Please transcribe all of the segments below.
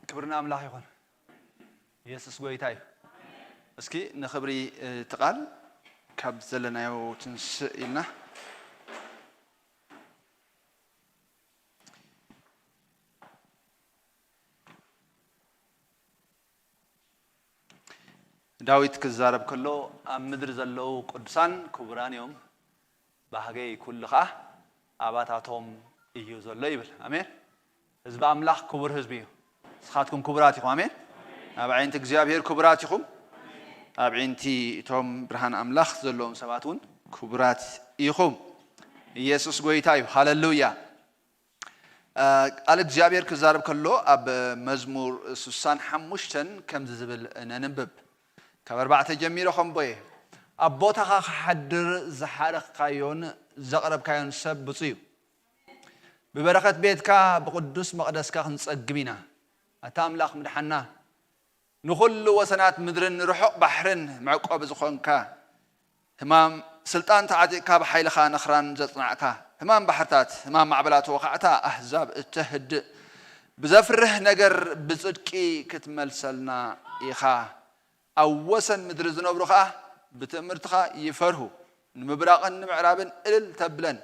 ክብርና ኣምላኽ ይኹን። ኢየሱስ ጎይታ እዩ። እስኪ ንኽብሪ እቲ ቃል ካብ ዘለናዮ ትንስእ ኢልና ዳዊት ክዛረብ ከሎ ኣብ ምድሪ ዘለዉ ቅዱሳን ክቡራን እዮም፣ ባህገይ ኩሉ ኸዓ ኣባታቶም እዩ ዘሎ ይብል። ኣሜን። ህዝቢ ኣምላኽ ክቡር ህዝቢ እዩ። ንስኻትኩም ክቡራት ኢኹም። ኣሜን። ኣብ ዓይንቲ እግዚኣብሔር ክቡራት ኢኹም። ኣብ ዓይንቲ እቶም ብርሃን ኣምላኽ ዘለዎም ሰባት እውን ክቡራት ኢኹም። ኢየሱስ ጎይታ እዩ። ሃለሉያ። ቃል እግዚኣብሔር ክዛረብ ከሎ ኣብ መዝሙር ስሳን ሓሙሽተን ከምዚ ዝብል ነንብብ። ካብ ኣርባዕተ ጀሚሮ ከንቦየ። ኣብ ቦታኻ ክሓድር ዝሓረኽካዮን ዘቕረብካዮን ሰብ ብፁዕ እዩ። ብበረኸት ቤትካ ብቕዱስ መቕደስካ ክንጸግብ ኢና። ኣታ ኣምላኽ ምድሓና፣ ንኹሉ ወሰናት ምድርን ንርሑቕ ባሕርን መዕቆቢ ዝኾንካ፣ ህማም ስልጣን ተዓጢቕካ ብሓይልኻ ነኽራን ዘጽናዕካ፣ ህማም ባሕርታት፣ ህማም ማዕበላት ወኻዕታ ኣህዛብ እተህድእ፣ ብዘፍርህ ነገር ብጽድቂ ክትመልሰልና ኢኻ። ኣብ ወሰን ምድሪ ዝነብሩ ኸኣ ብትእምርትኻ ይፈርሁ። ንምብራቕን ንምዕራብን እልል ተብለን፣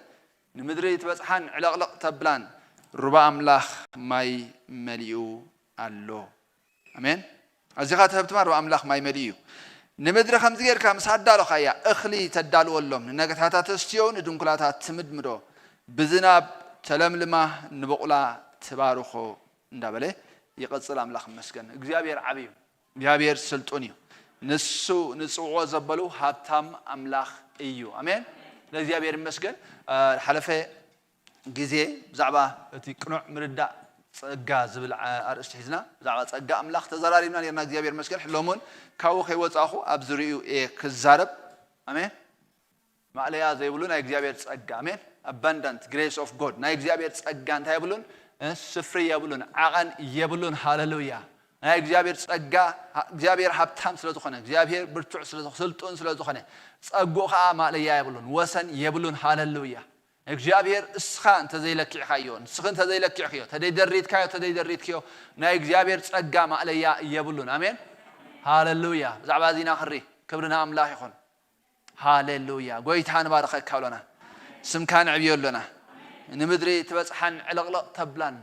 ንምድሪ ትበጽሓን ዕለቕለቕ ተብላን፣ ሩባ ኣምላኽ ማይ መሊኡ ኣሎ። ኣሜን። ኣዚኻ ትህብ ትማር ኣምላኽ ማይ መሊኡ እዩ። ንምድሪ ከምዚ ጌርካ ምስ ኣዳሎኻያ፣ እኽሊ ተዳልወሎም፣ ንነገታታ ተስትዮ፣ ንድንኩላታት ትምድምዶ፣ ብዝናብ ተለምልማ፣ ንብቑላ ትባርኾ እንዳበለ ይቐጽል። ኣምላኽ ይመስገን። እግዚኣብሔር ዓቢ እዩ። እግዚኣብሔር ስልጡን እዩ። ንሱ ንጽውዖ ዘበሉ ሃብታም ኣምላኽ እዩ። ኣሜን። ለእግዚኣብሔር ይመስገን። አ፣ ሓለፈ ግዜ ብዛዕባ እቲ ቅኑዕ ምርዳእ ጸጋ ዝብል ዓ-፣ ኣርእስቲ ሒዝና፣ ብዛዕባ ጸጋ ኣምላኽ ተዘራሪብና ነርና። እግዚኣብሔር ይመስገን። ሕሎም እውን ካብኡ ከይወጻኹ ኣብ ዝርእዩ እየ ክዛረብ። ኣሜን። ማእለያ ዘይብሉ ናይ እግዚኣብሔር ጸጋ። ኣሜን። Abundant grace of God። ናይ እግዚኣብሔር ጸጋ እንታይ የብሉን? እ፣ ስፍሪ የብሉን፣ ዓቐን የብሉን። ሃሌሉያ። ናይ እግዚኣብሔር ጸጋ፣ እግዚኣብሔር ሃብታም ስለ ዝኾነ፣ እግዚኣብሔር ብርቱዕ ስለ ዝኾ-፣ ስልጡን ስለ ዝኾነ፣ ጸግኡ ኸኣ ማእለያ የብሉን፣ ወሰን የብሉን። ሃሌሉያ። እግዚኣብሔር እስኻ እንተዘይለኪዕካዮ፣ ንስኺ እንተዘይለኪዕክዮ፣ ተደይደሪትካዮ፣ ተደይደሪትክዮ፣ ናይ እግዚኣብሔር ጸጋ ማእለያ የብሉን። ኣሜን። ሃሌሉያ። ብዛዕባ እዚ ኢና ክሪ፣ ክብሪ ንኣምላኽ ይኹን። ሃሌሉያ። ጎይታ ንባርኸካ ኣሎና። ስምካ ንዕብዮ ኣሎና። ንምድሪ ትበጽሓን ዕልቕልቕ ተብላን፣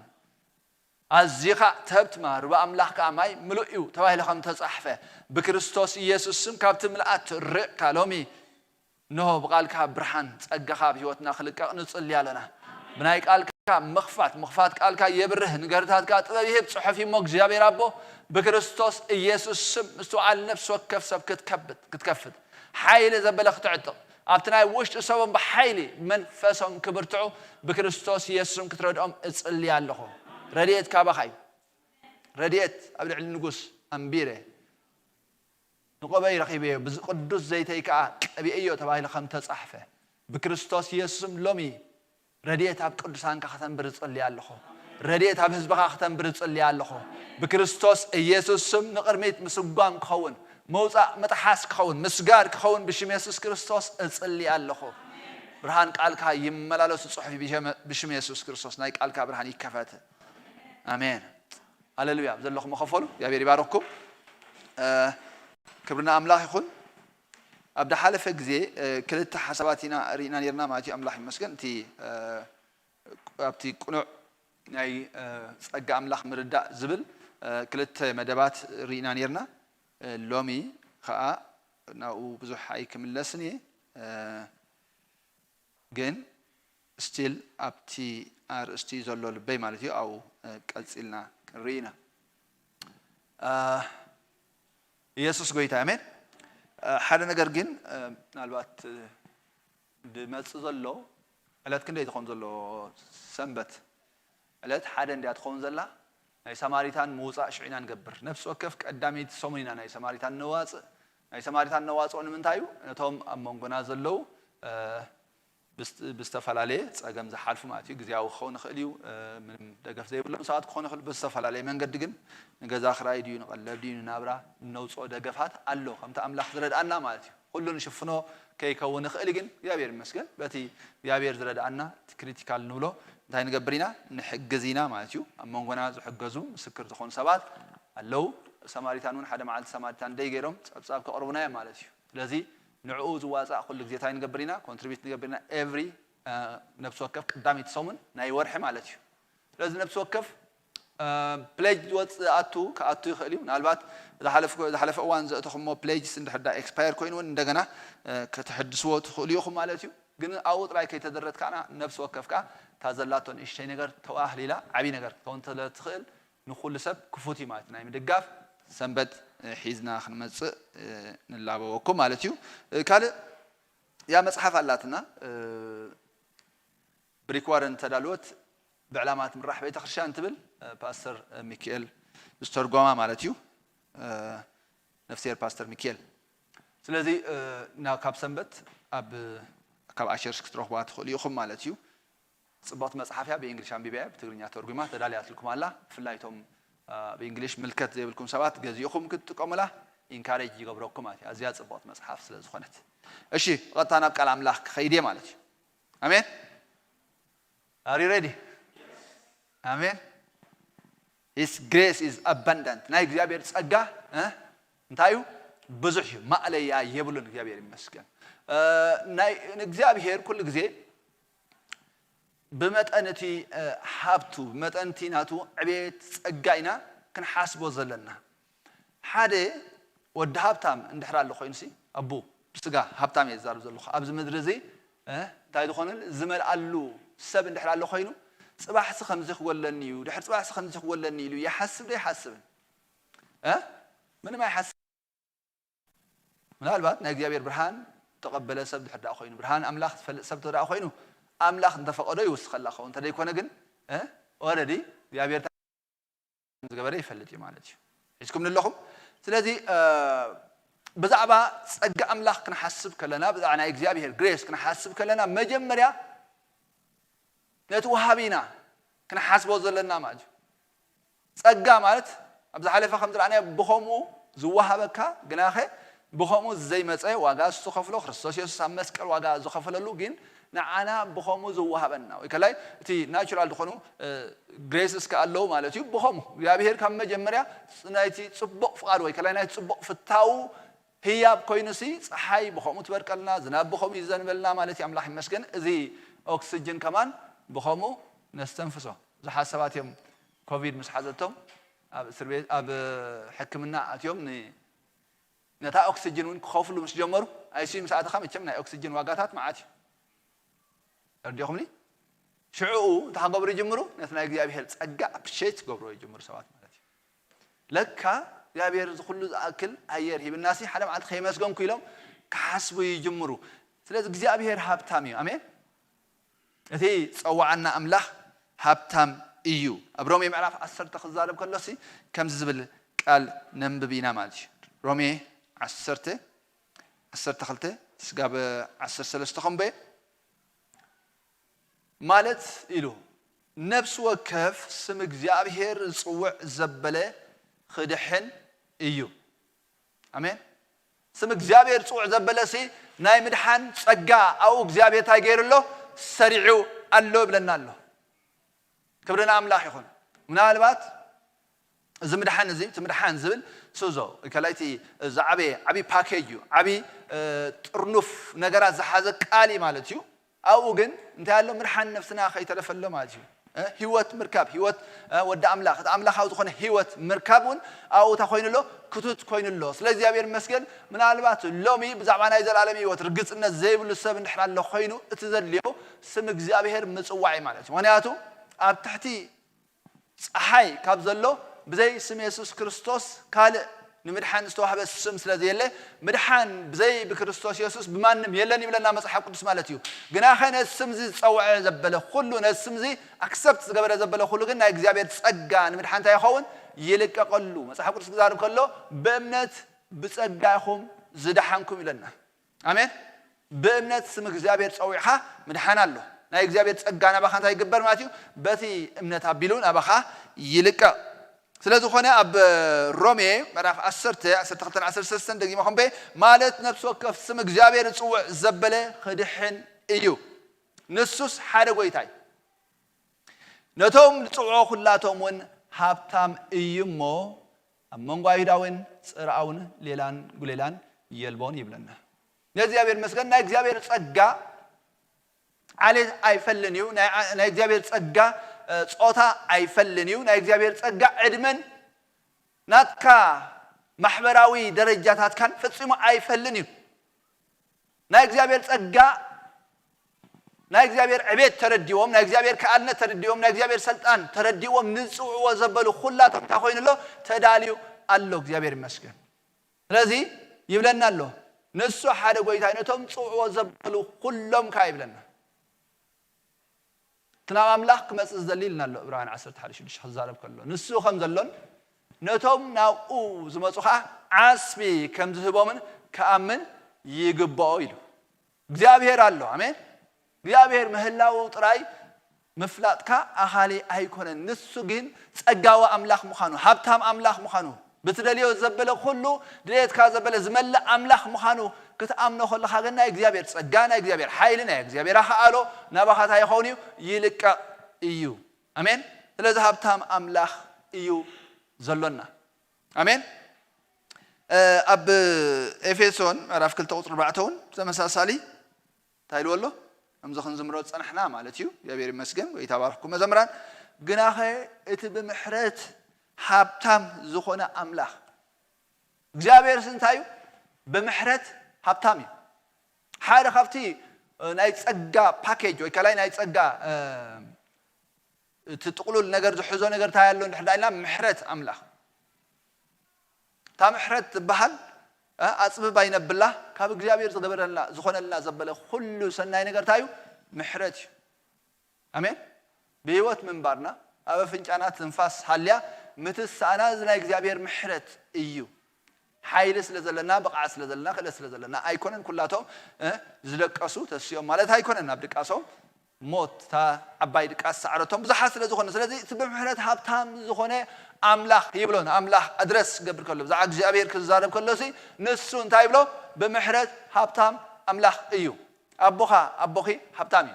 ኣዚኻ ትህብ ትማር፣ ብኣምላኽ ከኣ ማይ ምሉእ እዩ ተባሂሉ ከም ተጻሕፈ፣ ብክርስቶስ ኢየሱስ ስም ካብቲ ምልኣት ርቕካ ሎሚ፣ እንሆ ብቃልካ ብርሃን ጸጋኻ ኣብ ህይወትና ክልቀቕ ንጽሊ ኣሎና። ብናይ ቃልካ ምኽፋት፣ ምኽፋት ቃልካ የብርህ፣ ንገርታትካ ጥበብ ይህብ። ጽሑፍ እዩ እሞ እግዚኣብሔር ኣቦ፣ ብክርስቶስ ኢየሱስ ስም ምስትውዓል ነፍሲ ወከፍ ሰብ ክትከብት-፣ ክትከፍት፣ ሓይሊ ዘበለ ክትዕጥቕ፣ ኣብቲ ናይ ውሽጢ ሰቦም ብሓይሊ መንፈሶም ክብርትዑ ብክርስቶስ ኢየሱስ ስም ክትረድኦም እጽሊ ኣለኹ። ረድኤት ካባኻ እዩ። ረድኤት ኣብ ልዕሊ ንጉስ ኣንቢረ ንቆበይ ረኺበዮ፣ ብዝ-፣ ቅዱስ ዘይተይ ከኣ ቀቢኤዮ ተባሂሉ ከም ተጻሕፈ፣ ብክርስቶስ ኢየሱስም ሎሚ ረድኤት ኣብ ቅዱሳንካ ከተንብር እጽሊ ኣለኹ። ረድኤት ኣብ ህዝብኻ ከተንብር እጽሊ ኣለኹ። ብክርስቶስ ኢየሱስ ስም ንቕድሚት ምስጓም ክኸውን፣ ምውጻእ ምጥሓስ ክኸውን፣ ምስጋር ክኸውን ብሽም የሱስ ክርስቶስ እጽሊ ኣለኹ። ብርሃን ቃልካ ይመላለሱ ጽሑፍ ብሸመ-፣ ብሽም የሱስ ክርስቶስ ናይ ቃልካ ብርሃን ይከፈት። ኣሜን። ሃሌሉያ። ዘለኹም መኸፈሉ እግዚኣብሔር ይባርኽኩም። እ፣ ክብሪ ንኣምላኽ ይኹን። ኣብ ዝሓለፈ ግዜ፣ እ፣ ክልተ ሓሳባት ኢና ርኢና ነርና ማለት እዩ። ኣምላኽ ይመስገን። እቲ፣ እ፣ ኣብቲ ቅኑዕ ናይ፣ እ፣ ጸጋ ኣምላኽ ምርዳእ ዝብል፣ እ፣ ክልተ መደባት ርኢና ነርና። እ፣ ሎሚ ኸኣ ናብኡ ብዙሕ ኣይክምለስን እየ። እ፣ ግን ስቲል ኣብቲ ኣርእስቲ ዘሎ ልበይ ማለት እዩ፣ ኣብኡ፣ እ፣ ቀጺልና ክንርኢ ኢና። እ፣ ኢየሱስ ጎይታ፣ ኣሜን። እ፣ ሓደ ነገር ግን፣ እ፣ ምናልባት፣ እ፣ ዝመጽእ ዘሎ ዕለት ክንደይ ትኸውን ዘሎ? ሰንበት ዕለት ሓደ እንድያ ትኸውን ዘላ። ናይ ሳማሪታን ምውጻእ ሽዑ ኢና ንገብር። ነፍሲ ወከፍ ቀዳመይቲ ሰሙን ኢና ናይ ሳማሪታን ነዋጽእ። ናይ ሳማሪታን ነዋጽኦ ንምንታይ እዩ? ነቶም ኣብ መንጎና ዘለዉ፣ እ፣ ብስ-፣ ብዝተፈላለየ ጸገም ዝሓልፉ ማለት እዩ። ግዝያዊ ክኸውን ይኽእል እዩ፣ እ፣ ምንም ደገፍ ዘይብሎም ሰባት ክኾኑ ይኽእሉ። ብዝተፈላለየ መንገዲ ግን ንገዛ ክራይ ድዩ፣ ንቐለብ ድዩ፣ ንናብራ እነውጽኦ ደገፋት ኣሎ፣ ከምቲ ኣምላኽ ዝረድኣና ማለት እዩ። ኩሉ ንሽፍኖ ከይከውን ይኽእል፣ ግን እግዚኣብሔር ይመስገን በቲ እግዚኣብሔር ዝረድኣና፣ እቲ ክሪቲካል ንብሎ እንታይ ንገብር ኢና? ንሕግዝ ኢና ማለት እዩ። ኣብ መንጎና ዝሕገዙ ምስክር ዝኾኑ ሰባት ኣለዉ። ሰማሪታን እውን ሓደ መዓልቲ ሰማሪታን ደይ ገይሮም ጸብጻብ ከቕርቡና እዮም ማለት እዩ። ስለዚ ንዕኡ ዝዋጻእ ኩሉ ግዜ እንታይ ንገብር ኢና? ኮንትሪቢዩት ንገብር ኢና። ኤቭሪ ነፍሲ ወከፍ ቀዳመይቲ ሰሙን ናይ ወርሒ ማለት እዩ። ስለዚ ነፍሲ ወከፍ ፕሌጅ ዝወፅእ ኣቱ ክኣቱ ይኽእል እዩ። ምናልባት ዝሓለፈ እዋን ዘእተኹሞ ፕሌጅስ እንድሕር ዳ ኤክስፓየር ኮይኑ እውን እንደገና ከተሕድስዎ ትኽእሉ ኢኹም ማለት እዩ። ግን ኣብኡ ጥራይ ከይተደረት ከዓና ነፍሲ ወከፍ ከዓ እታ ዘላቶ ንእሽተይ ነገር ተዋህሊላ ዓብዪ ነገር ክትከውን ስለ ትኽእል ንኩሉ ሰብ ክፉት እዩ ማለት እዩ። ናይ ምድጋፍ ሰንበት ሒዝና ክንመፅእ ንላበወኩም ማለት እዩ። ካልእ ያ መፅሓፍ ኣላትና ብሪክ ዋረን ተዳልወት ብዕላማ ትምራሕ ቤተክርስትያን ትብል ፓስተር ሚካኤል ዝተርጎማ ማለት እዩ። ነፍስሔር ፓስተር ሚካኤል። ስለዚ ካብ ሰንበት ኣብ ካብ ኣሸርሽ ክትረኽቧ ትኽእሉ ኢኹም ማለት እዩ። ፅብቕቲ መፅሓፍ እያ። ብእንግሊሽ ኣንቢበያ ብትግርኛ ተርጉማ ተዳልያትልኩም ኣላ። ብፍላይ እቶም ብእንግሊሽ ምልከት ዘይብልኩም ሰባት ገዚእኹም ክትጥቀሙላ ኢንካሬጅ ይገብረኩም ማለት እዩ። ኣዝያ ፅብቕቲ መፅሓፍ ስለ ዝኾነት። እሺ፣ ብቐጥታ ናብ ቃል ኣምላኽ ክኸይድ እየ ማለት እዩ። ኣሜን። Are you ready? ኣሜን። His grace is abundant። ናይ እግዚኣብሔር ጸጋ እንታይ እዩ? ብዙሕ እዩ፣ ማእለያ የብሉን። እግዚኣብሔር ይመስገን። ናይ እግዚኣብሔር ኩሉ ግዜ ብመጠን እቲ ሃብቱ ብመጠን እቲ ናቱ ዕቤት ጸጋ ኢና ክንሓስቦ ዘለና። ሓደ ወዲ ሃብታም እንድሕር ኣሎ ኮይኑሲ ኣቡ ብስጋ ሃብታም እየ ዝዛረብ ዘለኹ ኣብዚ ምድሪ እዚ እንታይ ዝኾነ ዝመልኣሉ ሰብ እንድሕር ኣሎ ኮይኑ ጽባሕሲ ከምዚ ክጎለኒ እዩ ድሕር ጽባሕሲ ከምዚ ክጎለኒ ኢሉ ይሓስብ ዶ ይሓስብን? ምንም ኣይሓስብ። ምናልባት ናይ እግዚኣብሔር ብርሃን ተቐበለ ሰብ ድሕር ደኣ ኮይኑ ብርሃን ኣምላኽ ዝፈልጥ ሰብ ተደኣ ኮይኑ ኣምላኽ እንተፈቐዶ ይውስኸላ ኸውን እንተደይኮነ ግን ኦረዲ እግዚኣብሔር ዝገበረ ይፈልጥ እዩ ማለት እዩ። ሒዝኩም ኣለኹም። ስለዚ ብዛዕባ ጸጋ ኣምላኽ ክንሓስብ ከለና ብዛዕባ ናይ እግዚኣብሔር ግሬስ ክንሓስብ ከለና መጀመርያ ነቲ ወሃቢና ክንሓስቦ ዘለና ማለት እዩ። ጸጋ ማለት ኣብ ዝሓለፈ ከም ዝረኣናዮ ብኸምኡ ዝወሃበካ ግናኸ ብኸምኡ ዘይመጸ ዋጋ ዝኸፍሎ ክርስቶስ የሱስ ኣብ መስቀል ዋጋ ዝኸፈለሉ ግን ንዓና ብኸምኡ ዝወሃበና ወይ ከላይ እቲ ናቹራል ዝኾኑ ግሬስስ ከ ኣለዉ ማለት እዩ። ብኸምኡ እግዚኣብሔር ካብ መጀመርያ ናይቲ ጽቡቕ ፍቓድ ወይ ከላይ ናይቲ ጽቡቕ ፍታዉ ህያብ ኮይኑሲ ጸሓይ ብኸምኡ ትበርቀልና ዝናብ ብኸምኡ ይዘንበልና ማለት እዩ። ኣምላኽ ይመስገን። እዚ ኦክስጅን ከማን ብኸምኡ ነስተንፍሶ። ብዙሓት ሰባት እዮም ኮቪድ ምስ ሓዘቶም ኣብ እስር ቤት ኣብ ሕክምና ኣትዮም ነታ ኦክስጅን እውን ክኸፍሉ ምስ ጀመሩ ኣይሲዩ ምስ ኣተኻ መቸም ናይ ኦክስጅን ዋጋታት መዓት እዩ። ተረዲኹምኒ? ሽዕኡ እንታይ ክገብሩ ይጅምሩ? ነቲ ናይ እግዚኣብሔር ጸጋ ኣፕሪሼት ክገብሩ ይጅምሩ ሰባት ማለት እዩ። ለካ እግዚኣብሔር እዚ ኩሉ ዝኣክል ኣየር ሂብናሲ ሓደ መዓልቲ ከየመስገንኩ ኢሎም ክሓስቡ ይጅምሩ። ስለዚ እግዚኣብሔር ሃብታም እዩ። ኣሜን። እቲ ዝጸዋዓና ኣምላኽ ሃብታም እዩ። ኣብ ሮሜ ምዕራፍ ዓሰርተ ክዛረብ ከሎሲ ከምዚ ዝብል ቃል ነንብብ ኢና ማለት እዩ። ሮሜ ዓሰርተ ዓሰርተ ክልተ ስጋብ ዓሰርተ ሰለስተ ከንበየ ማለት ኢሉ ነፍሲ ወከፍ ስም እግዚኣብሔር ዝጽውዕ ዘበለ ክድሕን እዩ። ኣሜን። ስም እግዚኣብሔር ዝጽውዕ ዘበለሲ ናይ ምድሓን ጸጋ ኣብኡ እግዚኣብሔር እንታይ ገይሩ ኣሎ? ሰሪዑ ኣሎ ይብለና ኣሎ። ክብሪ ንኣምላኽ ይኹን። ምናልባት እዚ ምድሓን እዚ እቲ ምድሓን ዝብል ሱዞ ከላይ እቲ ዝዓበየ ዓብዪ ፓኬጅ እዩ። ዓብዪ ጥርኑፍ ነገራት ዝሓዘ ቃል እዩ ማለት እዩ። ኣብኡ ግን እንታይ ኣሎ? ምድሓን ነፍስና ከይተረፈሎ ማለት እዩ። ህይወት ምርካብ ህይወት ወዲ ኣምላኽ እቲ ኣምላኻዊ ዝኾነ ህይወት ምርካብ እውን ኣብኡ እንታይ ኮይኑ ኣሎ? ክቱት ኮይኑ ኣሎ። ስለ እግዚኣብሔር ይመስገን። ምናልባት ሎሚ ብዛዕባ ናይ ዘላለም ህይወት ርግፅነት ዘይብሉ ሰብ እንድሕር ኣሎ ኮይኑ እቲ ዘድልዮ ስም እግዚኣብሔር ምፅዋዕ እዩ ማለት እዩ። ምክንያቱ ኣብ ትሕቲ ፀሓይ ካብ ዘሎ ብዘይ ስም የሱስ ክርስቶስ ካልእ ንምድሓን ዝተዋህበ ስም ስለ ዘየለ ምድሓን ብዘይ ብክርስቶስ የሱስ ብማንም የለን ይብለና መፅሓፍ ቅዱስ ማለት እዩ። ግናኸ ነዚ ስም እዚ ዝፀውዐ ዘበለ ኩሉ ነዚ ስም እዚ ኣክሰፕት ዝገበረ ዘበለ ኩሉ ግን ናይ እግዚኣብሔር ፀጋ ንምድሓን እንታይ ይኸውን? ይልቀቐሉ። መፅሓፍ ቅዱስ ክዛርብ ከሎ ብእምነት ብፀጋ ኢኹም ዝደሓንኩም ይብለና። ኣሜን። ብእምነት ስም እግዚኣብሔር ጸዊዕኻ ምድሓን ኣሎ። ናይ እግዚኣብሔር ጸጋ ናባኻ እንታይ ይግበር ማለት እዩ? በቲ እምነት ኣቢሉ ናባኻ ይልቀቕ። ስለ ዝኾነ ኣብ ሮሜ ምዕራፍ ዓሰርተ ዓሰርተ ክልተን ዓሰርተ ሰለስተን ደጊመ ከንበየ ማለት ነፍሲ ወከፍ ስም እግዚኣብሔር ዝጽውዕ ዘበለ ክድሕን እዩ። ንሱስ ሓደ ጎይታ እዩ። ነቶም ዝጽውዖ ኩላቶም እውን ሃብታም እዩ እሞ፣ ኣብ መንጎ ኣይሁዳውን ጽርኣውን ሌላን ጉሌላን የልቦን ይብለና። ንእግዚኣብሔር ይመስገን። ናይ እግዚኣብሔር ጸጋ ዓሌት ኣይፈልን እዩ። ናይ እግዚኣብሔር ጸጋ ጾታ ኣይፈልን እዩ። ናይ እግዚኣብሔር ጸጋ ዕድመን ናትካ ማሕበራዊ ደረጃታትካን ፈጺሙ ኣይፈልን እዩ። ናይ እግዚኣብሔር ጸጋ፣ ናይ እግዚኣብሔር ዕቤት ተረዲዎም፣ ናይ እግዚኣብሔር ከኣልነት ተረዲዎም፣ ናይ እግዚኣብሔር ሰልጣን ተረዲዎም ንዝጽውዕዎ ዘበሉ ኩላቶም እንታይ ኮይኑ ኣሎ? ተዳልዩ ኣሎ። እግዚኣብሔር ይመስገን። ስለዚ ይብለና ኣሎ፣ ንሱ ሓደ ጎይታ እዩ፣ ነቶም ጽውዕዎ ዘበሉ ኩሎም ከኣ ይብለና። እቲ ናብ ኣምላኽ ክመጽእ ዝደሊ ኢልና ኣሎ። ዕብራውያን ዓሰርተ ሓደ ሽዱሽተ ክዛረብ ከሎ ንሱ ከም ዘሎን ነቶም ናብኡ ዝመጹ ኸዓ ዓስቢ ከም ዝህቦምን ክኣምን ይግብኦ ኢሉ። እግዚኣብሔር ኣሎ። ኣሜን። እግዚኣብሔር ምህላው ጥራይ ምፍላጥካ ኣኻሊ ኣይኮነን። ንሱ ግን ጸጋዊ ኣምላኽ ምዃኑ፣ ሃብታም ኣምላኽ ምዃኑ፣ ብትደልዮ ዘበለ ኩሉ ድሌትካ ዘበለ ዝመልእ ኣምላኽ ምዃኑ ክትኣምኖ ከለኻ ግን ናይ እግዚኣብሔር ጸጋ፣ ናይ እግዚኣብሔር ሓይሊ፣ ናይ እግዚኣብሔር ኣኽኣሎ ናባኻ እንታይ ይኸውን እዩ? ይልቀቕ እዩ። ኣሜን። ስለዚ ሃብታም ኣምላኽ እዩ ዘሎና። ኣሜን። ኣብ ኤፌሶን ምዕራፍ ክልተ ቁፅሪ ኣርባዕተ እውን ተመሳሳሊ እንታይ ኢልዎ ኣሎ? ከምዚ ክንዝምሮ ዝጸናሕና ማለት እዩ። እግዚኣብሔር ይመስገን። ጎይታ ባርኽኩም መዘምራን። ግናኸ እቲ ብምሕረት ሃብታም ዝኾነ ኣምላኽ እግዚኣብሔር እንታይ እዩ? ብምሕረት ሃብታም እዩ። ሓደ ካብቲ ናይ ጸጋ ፓኬጅ ወይ ካልኣይ ናይ ጸጋ እቲ ጥቕሉል ነገር ዝሕዞ ነገር እንታይ ኣሎ እንድሕር ኢልና ምሕረት ኣምላኽ። እታ ምሕረት ትበሃል ኣጽብብ ኣይነብላ፣ ካብ እግዚኣብሔር ዝገበረልና ዝኾነልና ዘበለ ኩሉ ሰናይ ነገር እንታይ እዩ? ምሕረት እዩ። ኣሜን። ብህይወት ምንባርና ኣብ ኣፍንጫና ትንፋስ ሃልያ ምትሳእና እዚ ናይ እግዚኣብሔር ምሕረት እዩ። ሓይሊ ስለ ዘለና፣ ብቕዓት ስለ ዘለና፣ ክእለት ስለ ዘለና ኣይኮነን። ኩላቶም ዝደቀሱ ተስዮም ማለት ኣይኮነን። ኣብ ድቃሶም ሞት እታ ዓባይ ድቃስ ሰዓረቶም ብዙሓት ስለ ዝኾነ፣ ስለዚ እቲ ብምሕረት ሃብታም ዝኾነ ኣምላኽ ይብሎ። ንኣምላኽ ኣድረስ ክገብር ከሎ፣ ብዛዕባ እግዚኣብሔር ክዛረብ ከሎ ሲ ንሱ እንታይ ይብሎ? ብምሕረት ሃብታም ኣምላኽ እዩ። ኣቦኻ ኣቦኺ ሃብታም እዩ።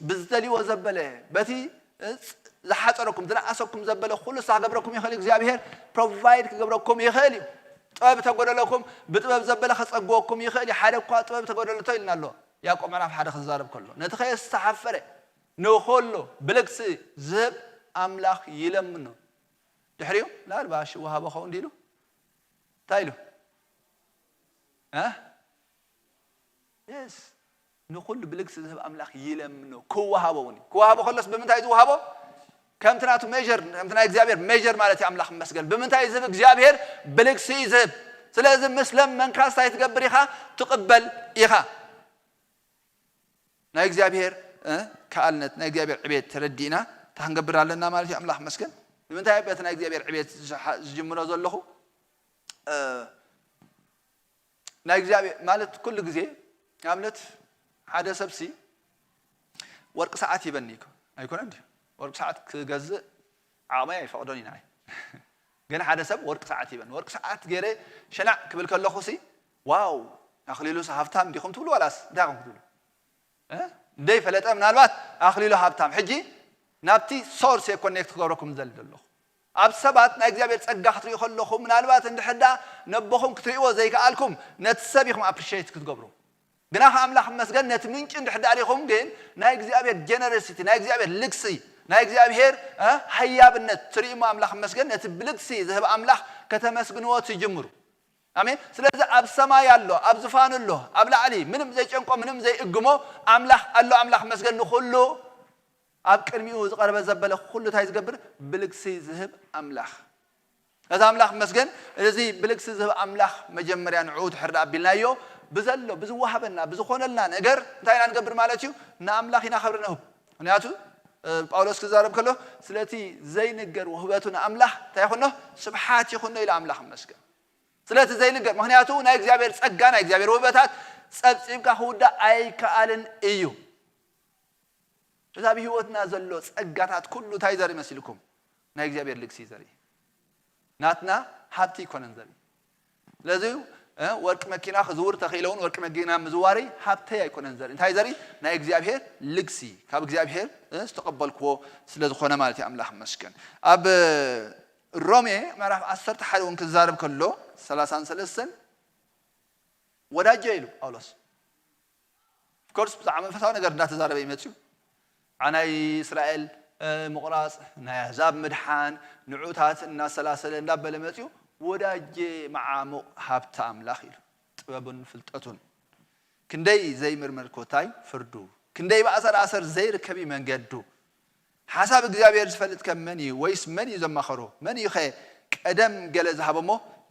ብዝደልዎ ዘበለ በቲ ዝሓፀረኩም ዝነኣሰኩም ዘበለ ኩሉ ሳክገብረኩም ይኽእል እዩ። እግዚኣብሔር ፕሮቫይድ ክገብረኩም ይኽእል እዩ። ጥበብ ተጎደለኩም ብጥበብ ዘበለ ከፀግወኩም ይኽእል እዩ። ሓደ እኳ ጥበብ ተጎደለቶ ኢልና ኣሎ። ያዕቆብ ምዕራፍ ሓደ ክዛረብ ከሎ ነቲ ከየስተሓፈረ ንኹሉ ብልግሲ ዝህብ ኣምላኽ ይለምኖ። ድሕሪኡ ላልባሽ ይወሃቦ ኸውን ድኢሉ እንታይ ኢሉ? እ? የስ ንኹሉ ብልግሲ ዝህብ ኣምላኽ ይለምኖ ክወሃቦ እውን እዩ። ክወሃቦ ከሎስ ብምንታይ ዝወሃቦ? ከምቲ ናቱ ሜር ከምቲ ናይ እግዚኣብሔር ሜር ማለት እዩ። ኣምላኽ መስገን ብምንታይ ዝህብ እግዚኣብሔር ብልግሲ እዩ ዝህብ። ስለዚ ምስ ለመንካ ስታይ ትገብር ኢኻ? ትቕበል ኢኻ። ናይ እግዚኣብሔር ከኣልነት ናይ እግዚኣብሔር ዕቤት ተረዲእና እንታይ ክንገብር ኣለና ማለት እዩ። ኣምላኽ መስገን ንምንታይ በቲ ናይ እግዚኣብሔር ዕቤት ዝጅምሮ ዘለኹ ናይ እግዚኣብሔር ማለት ኩሉ ግዜ ኣብነት ሓደ ሰብሲ ወርቂ ሰዓት ይበኒ ኣይኮነ እንዲ ወርቂ ሰዓት ክገዝእ ዓቕመይ ኣይፈቕዶን ኢና። ግን ሓደ ሰብ ወርቂ ሰዓት ይበኒ ወርቂ ሰዓት ገይረ ሸናዕ ክብል ከለኹ ሲ ዋው ኣኽሊሉ ሃብታም ዲኹም ትብሉ ዋላስ እንታይ ኹም ክትብሉ? እንደይ ፈለጠ ምናልባት ኣኽሊሉ ሃብታም ሕጂ ናብቲ ሶርስ ኮኔክት ክገብረኩም ዝደሊ ዘለኹ ኣብ ሰባት ናይ እግዚኣብሔር ጸጋ ክትሪኡ ከለኹም ምናልባት እንድሕር ደኣ ነቦኹም ክትሪእዎ ዘይከኣልኩም ነቲ ሰብ ኢኹም ኣፕሪሽት ክትገብሩ። ግና ከኣምላኽ መስገን ነቲ ምንጪ እንድሕር ደኣ ሪኹም ግን ናይ እግዚኣብሔር ጀነረሲቲ ናይ እግዚኣብሔር ልግሲ ናይ እግዚኣብሔር ሃያብነት ትርእሞ ኣምላኽ መስገን ነቲ ብልግሲ ዝህብ ኣምላኽ ከተመስግንዎ ትጅምሩ። ኣሜን። ስለዚ ኣብ ሰማይ ኣሎ ኣብ ዝፋኑ ኣሎ ኣብ ላዕሊ ምንም ዘይጨንቆ ምንም ዘይእግሞ ኣምላኽ ኣሎ። ኣምላኽ መስገን ንኹሉ ኣብ ቅድሚኡ ዝቐረበ ዘበለ ኩሉ እንታይ ዝገብር ብልግሲ ዝህብ ኣምላኽ። ነዚ ኣምላኽ መስገን እዚ ብልግሲ ዝህብ ኣምላኽ መጀመርያ ንዕኡ ትሕርዳ ኣቢልናዮ ብዘሎ ብዝወሃበና ብዝኾነልና ነገር እንታይ ኢና ንገብር ማለት እዩ? ንኣምላኽ ኢና ክብሪ ንህብ። ምክንያቱ ጳውሎስ ክዛረብ ከሎ ስለቲ ዘይንገር ውህበቱ ንኣምላኽ እንታይ ይኹኖ ስብሓት ይኹኖ ኢሉ ኣምላኽ መስገን። ስለቲ ዘይንገር ምክንያቱ ናይ እግዚኣብሔር ጸጋ ናይ እግዚኣብሔር ውህበታት ጸብጺብካ ክውዳእ ኣይከኣልን እዩ። እዚ ኣብ ህይወትና ዘሎ ጸጋታት ኩሉ እንታይ ዘርኢ መሲልኩም? ናይ እግዚኣብሔር ልግሲ ዘርኢ። ናትና ሃብቲ ኣይኮነን ዘርኢ። ስለዚ እ፣ ወርቂ መኪና ክዝውር ተኽኢለ እውን ወርቂ መኪና ምዝዋረይ ሃብተይ ኣይኮነን ዘርኢ። እንታይ ዘርኢ? ናይ እግዚኣብሔር ልግሲ፣ ካብ እግዚኣብሔር፣ እ፣ ዝተቐበልክዎ ስለ ዝኾነ ማለት እዩ። ኣምላኽ ይመስገን። ኣብ ሮሜ ምዕራፍ ዓሰርተ ሓደ እውን ክዛረብ ከሎ ሰላሳን ሰለስተን ወዳጀ ኢሉ ጳውሎስ። Of course ብዛዕባ መንፈሳዊ ነገር እንዳተዛረበ ይመጽዩ። ዓናይ እስራኤል፣ እ፣ ምቑራጽ፣ ናይ ኣህዛብ ምድሓን፣ ንዑታት እናሰላሰለ እንዳበለ መጽዩ፣ ወዳጄ መዓሙቕ ሃብቲ ኣምላኽ ኢሉ። ጥበቡን ፍልጠቱን ክንደይ ዘይምርመር ኮታይ ፍርዱ፣ ክንደይ ብኣሰር ኣሰር ዘይርከብ እዩ መንገዱ። ሓሳብ እግዚኣብሔር ዝፈልጥ ከ መን እዩ? ወይስ መን እዩ ዘማኸሮ? መን እዩ ኸ ቀደም ገለ ዝሃቦ እሞ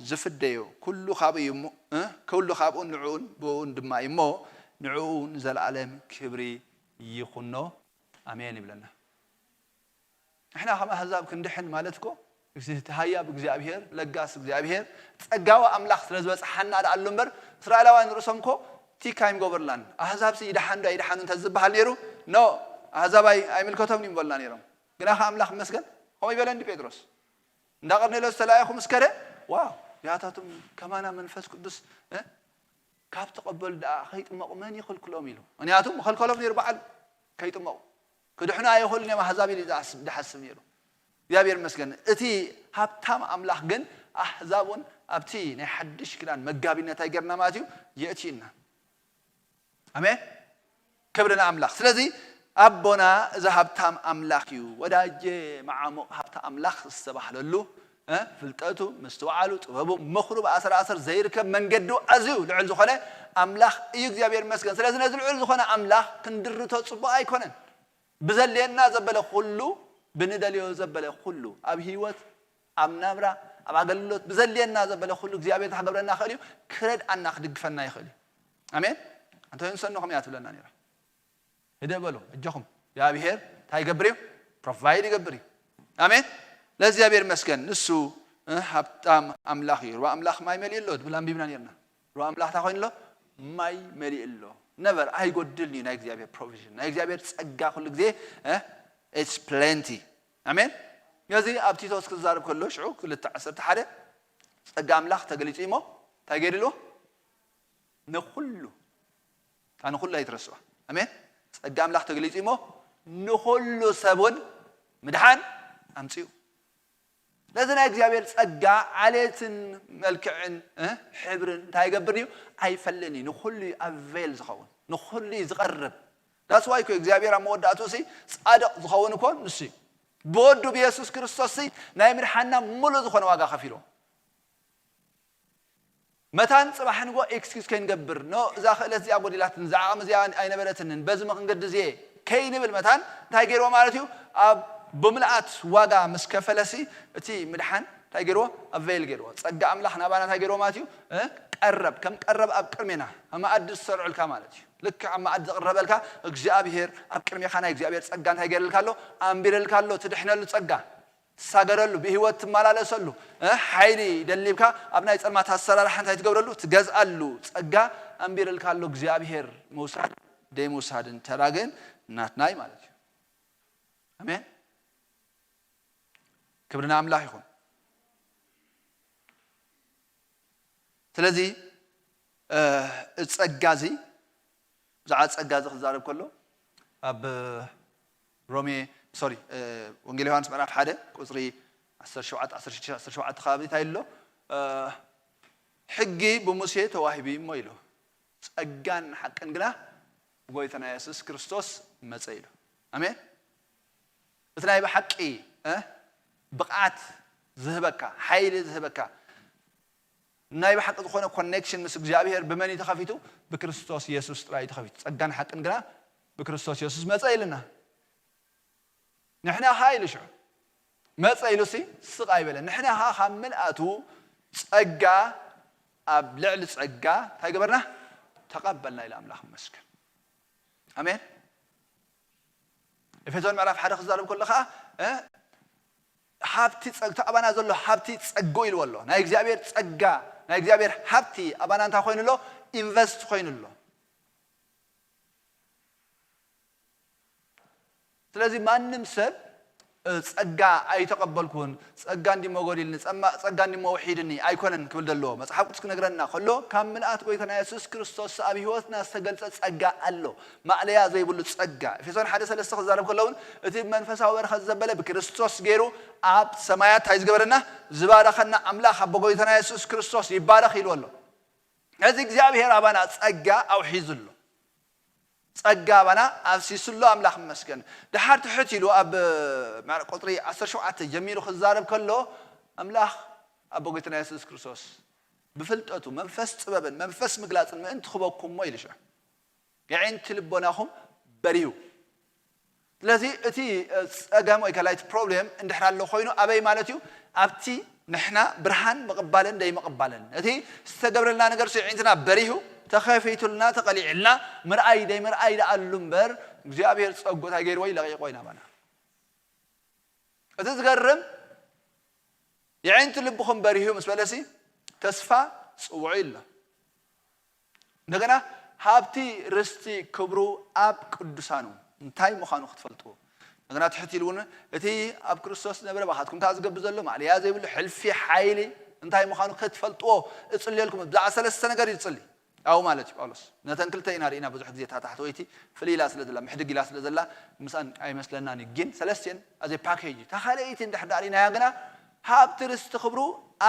ዝፍደዮ? ኩሉ ካብኡ እዩ እሞ፣ እ? ኩሉ ካብኡን ንዕኡን ብእኡን ድማ እዩ እሞ፣ ንዕኡ ንዘለኣለም ክብሪ ይኹኖ። ኣሜን ይብለና። ንሕና ከም ኣህዛብ ክንድሕን ማለት እኮ፣ እቲ ሃያብ እግዚኣብሔር፣ ለጋስ እግዚኣብሔር፣ ጸጋዊ ኣምላኽ ስለ ዝበጽሓና ደኣ ኣሎ እምበር፣ እስራኤላውያን ርእሶም እኮ ቲካ ይምጎበርላን። ኣህዛብ ሲ ይድሓን ዶ ኣይድሓኑ እንተ ዝበሃል ነይሩ፣ ኖ፣ ኣህዛብ ኣይ-፣ ኣይምልከቶም እዩ ምበልና ነይሮም። ግና ከ ኣምላኽ ይመስገን፣ ከምኡ ይበለ እንዲ ጴጥሮስ። እንዳ ቀርኔሎስ ተላኢኹ ምስ ከደ፣ ዋው፣ ያታቱም ከማና መንፈስ ቅዱስ፣ እ፣ ካብ ተቐበሉ ደኣ ከይጥመቑ መን ይኽልክሎም ኢሉ። ምኽንያቱ ምኸልከሎም ነይሩ ባዕሉ ከይጥመቑ። ክድሕኑ ኣይኽእሉን እዮም ኣህዛብ ኢሉ ዝሓስብ፣ ዝሓስብ ነይሩ። እግዚኣብሔር ይመስገን። እቲ ሃብታም ኣምላኽ ግን ኣህዛብ እውን ኣብቲ ናይ ሓድሽ ኪዳን መጋቢነት ኣይገርና ማለት እዩ፣ የእትዩና። ኣሜን። ክብሪ ንኣምላኽ። ስለዚ ኣቦና እዚ ሃብታም ኣምላኽ እዩ። ወዳጄ መዓሙቕ ሃብቲ ኣምላኽ ዝተባህለሉ፣ እ፣ ፍልጠቱ፣ ምስትውዓሉ፣ ጥበቡ፣ ምኽሩ ብኣሰር ኣሰር ዘይርከብ መንገዱ ኣዝዩ ልዑል ዝኾነ ኣምላኽ እዩ። እግዚኣብሔር ይመስገን። ስለዚ ነዚ ልዑል ዝኾነ ኣምላኽ ክንድርቶ ጽቡቕ ኣይኮነን። ብዘድልየና ዘበለ ኩሉ፣ ብንደልዮ ዘበለ ኩሉ፣ ኣብ ህይወት፣ ኣብ ናብራ፣ ኣብ ኣገልግሎት፣ ብዘድልየና ዘበለ ኩሉ እግዚኣብሔር ክገብረና ይኽእል እዩ። ክረድኣና፣ ክድግፈና ይኽእል እዩ። ኣሜን። ኣንቶኒ ሰኖ ከምኡ እያ ትብለና ነይራ። ህደእ በሉ፣ ኣጆኹም። እግዚኣብሔር እንታይ ይገብር እዩ? ፕሮቫይድ ይገብር እዩ። ኣሜን። ለእግዚኣብሔር ይመስገን። ንሱ፣ እ፣ ሃብታም ኣምላኽ እዩ። ሩባ ኣምላኽ ማይ መሊኡ ኣሎ ትብል ኣንቢብና ነርና። ሩባ ኣምላኽ እንታይ ኮይኑ ኣሎ? ማይ መሊኡ ኣሎ። ነቨር፣ ኣይጎድልን እዩ ናይ እግዚኣብሔር ፕሮቪዥን። ናይ እግዚኣብሔር ጸጋ ኩሉ ግዜ፣ እ፣ it's plenty። ኣሜን። ነዚ ኣብ ቲቶስ ክዛረብ ከሎ ሽዑ ክልተ ዓሰርተ ሓደ ጸጋ ኣምላኽ ተገሊጹ እዩ እሞ እንታይ ገይርልዎ? ንኹሉ፣ እታ ንኹሉ ኣይትረስዖ። ኣሜን። ጸጋ ኣምላኽ ተገሊጹ እሞ ንኹሉ ሰብ እውን ምድሓን ኣምጺኡ። ነዚ ናይ እግዚኣብሔር ጸጋ ዓሌትን መልክዕን፣ እ፣ ሕብርን እንታይ ይገብር እዩ? ኣይፈልን እዩ። ንኹሉ እዩ ኣቬል ዝኸውን፣ ንኹሉ እዩ ዝቐርብ። ዳስ ዋይ እኮ እግዚኣብሔር ኣብ መወዳእቱ ሲ ጻድቕ ዝኸውን እኮ ንሱ እዩ። ብወዱ ብየሱስ ክርስቶስ ሲ ናይ ምድሓንና ሙሉእ ዝኾነ ዋጋ ከፊልዎ። መታን ጽባሕ ንጎ ኤክስኪዩዝ ከይንገብር፣ ኖ፣ እዛ ክእለት እዚኣ ጎዲላትኒ፣ እዛ ዓቕሚ እዚኣ ኣይነበረትንን፣ በዚ መንገዲ እዚ እየ ከይንብል መታን እንታይ ገይርዎ ማለት እዩ? ኣብ ብምልኣት ዋጋ ምስ ከፈለሲ እቲ ምድሓን እንታይ ገይርዎ? ኣቬል ገይርዎ። ጸጋ ኣምላኽ ናባና እንታይ ገይርዎ ማለት እዩ? እ? ቀረብ፣ ከም ቀረብ ኣብ ቅድሜና፣ ኣብ መኣዲ ዝሰርዑልካ ማለት እዩ። ልክዕ ኣብ መኣዲ ዝቕረበልካ እግዚኣብሔር ኣብ ቅድሜኻ ናይ እግዚኣብሔር ጸጋ እንታይ ገይርልካ ኣሎ? ኣንቢርልካ ኣሎ፣ ትድሕነሉ ጸጋ። ትሳገረሉ፣ ብህይወት ትመላለሰሉ፣ እ፣ ሓይሊ ደሊብካ ኣብ ናይ ጸልማት ኣሰራርሓ እንታይ ትገብረሉ? ትገዝኣሉ ጸጋ ኣንቢርልካ ኣሎ እግዚኣብሔር። ምውሳድ ደይ ምውሳድን ተራ ግን ናትና እዩ ማለት እዩ። ኣሜን። ክብሪ ንኣምላኽ ይኹን። ስለዚ፣ እ፣ እዚ ጸጋ እዚ፣ ብዛዕባ ጸጋ እዚ ክዛረብ ከሎ ኣብ ሮሜ፣ ሶሪ፣ እ፣ ወንጌል ዮሃንስ ምዕራፍ ሓደ ቁጽሪ ዓሰርተ ሸውዓተ፣ ዓሰርተ ሽዱሽተ፣ ዓሰርተ ሸውዓተ ከባቢ እንታይ ኣሎ? እ፣ ሕጊ ብሙሴ ተዋሂቡ እሞ ኢሉ፣ ጸጋን ሓቅን ግና ብጎይታና የሱስ ክርስቶስ መጸ ኢሉ። ኣሜን። እቲ ናይ ብሓቂ፣ እ፣ ብቕዓት ዝህበካ፣ ሓይሊ ዝህበካ፣ ናይ ብሓቂ ዝኾነ ኮኔክሽን ምስ እግዚኣብሔር ብመን እዩ ተኸፊቱ? ብክርስቶስ የሱስ ጥራይ እዩ ተኸፊቱ። ጸጋን ሓቅን ግና ብክርስቶስ የሱስ መጸ ኢልና። ንሕና ኸኣ ኢሉ ሽዑ መጸ ኢሉሲ ስቕ ኣይበለን። ንሕና ኸኣ ካብ ምልኣቱ ጸጋ ኣብ ልዕሊ ጸጋ እንታይ ገበርና? ተቐበልና ኢሉ ኣምላኽ ይመስገን። ኣሜን። ኤፌሶን ምዕራፍ ሓደ ክዛረብ ከሎ ኸኣ፣ እ፣ ሃብቲ ጸግ-፣ እቲ ኣባና ዘሎ ሃብቲ ጸጉ ኢልዎ ኣሎ። ናይ እግዚኣብሔር ጸጋ፣ ናይ እግዚኣብሔር ሃብቲ ኣባና እንታይ ኮይኑ ኣሎ? ኢንቨስት ኮይኑ ኣሎ። ስለዚ ማንም ሰብ ጸጋ ኣይተቐበልኩን፣ ጸጋ እንዲሞ ጎዲልኒ፣ ጸማ-፣ ጸጋ እንዲሞ ውሒድኒ ኣይኮነን ክብል ዘለዎ። መጽሓፍ ቅዱስ ክነግረና ከሎ፣ ካብ ምልኣት ጎይታና የሱስ ክርስቶስ ኣብ ህይወትና ዝተገልጸ ጸጋ ኣሎ። ማእለያ ዘይብሉ ጸጋ። ኤፌሶን ሓደ ሰለስተ ክዛረብ ከሎ እውን፣ እቲ ብመንፈሳዊ በረኸት ዘበለ ብክርስቶስ ገይሩ ኣብ ሰማያት እንታይ ዝገበረና? ዝባረኸና ኣምላኽ ኣቦ ጎይታና የሱስ ክርስቶስ ይባረኽ ኢሉ ኣሎ። ነዚ እግዚኣብሔር ኣባና ጸጋ ኣውሒዙ ኣሎ። ጸጋ ኣባና ኣፍሲሱ ኣሎ። ኣምላኽ ይመስገን። ድሓር ትሕት ኢሉ ኣብ ማር-፣ ቁጽሪ ዓሰርተ ሸውዓተ ጀሚሩ ክዛረብ ከሎ፣ ኣምላኽ ኣቦ ጎይታና የሱስ ክርስቶስ ብፍልጠቱ መንፈስ ጥበብን መንፈስ ምግላጽን ምእንቲ ክበኩሞ ኢሉ ሽዑ የዒንቲ ልቦናኹም በሪሁ። ስለዚ እቲ፣ እ፣ ጸገም ወይ ከላይቲ ፕሮብሌም እንድሕር ኣሎ ኮይኑ ኣበይ ማለት እዩ? ኣብቲ ንሕና ብርሃን ምቕባልን ደይምቕባልን። እቲ ዝተገብረልና ነገር የዒንትና በሪሁ፣ ተኸፊቱልና፣ ተቐሊዕልና፣ ምርኣይ ደይምርኣይ ደኣ ኣሉ እምበር፣ እግዚኣብሔር ጸጉ እንታይ ገይርዎ እዩ? ለቒቕዎ እዩ ናባና። እቲ ዝገርም የዒንቲ ልብኹም በሪሁ ምስ በለሲ ተስፋ ጽውዑ ኢልና። እንደገና ሃብቲ ርስቲ ክብሩ ኣብ ቅዱሳኑ እንታይ ምዃኑ ክትፈልጡ። እንደገና ትሕት ኢሉ እውን እቲ ኣብ ክርስቶስ ዝነበረ ባኻትኩም ከኣ ዝገብር ዘሎ ማእለያ ዘይብሉ ሕልፊ ሓይሊ እንታይ ምዃኑ ክትፈልጥዎ እጽልየልኩም። ብዛዕባ ሰለስተ ነገር እዩ ዝጽሊ። ኣብኡ ማለት እዩ ጳውሎስ። ነተን ክልተ ኢና ርኢና ብዙሕ ግዜ እታ ታሕተወይቲ ፍልይ ኢላ ስለ ዘላ፣ ምሕድግ ኢላ ስለ ዘላ፣ ምስኣን ኣይመስለናን እዩ። ግን ሰለስቲኤን ኣዘ ፓኬጅ እዩ። እታ ካልኣይቲ እንድሕር ደኣ ርኢናያ ግና፣ ሃብቲ ርስቲ ክብሩ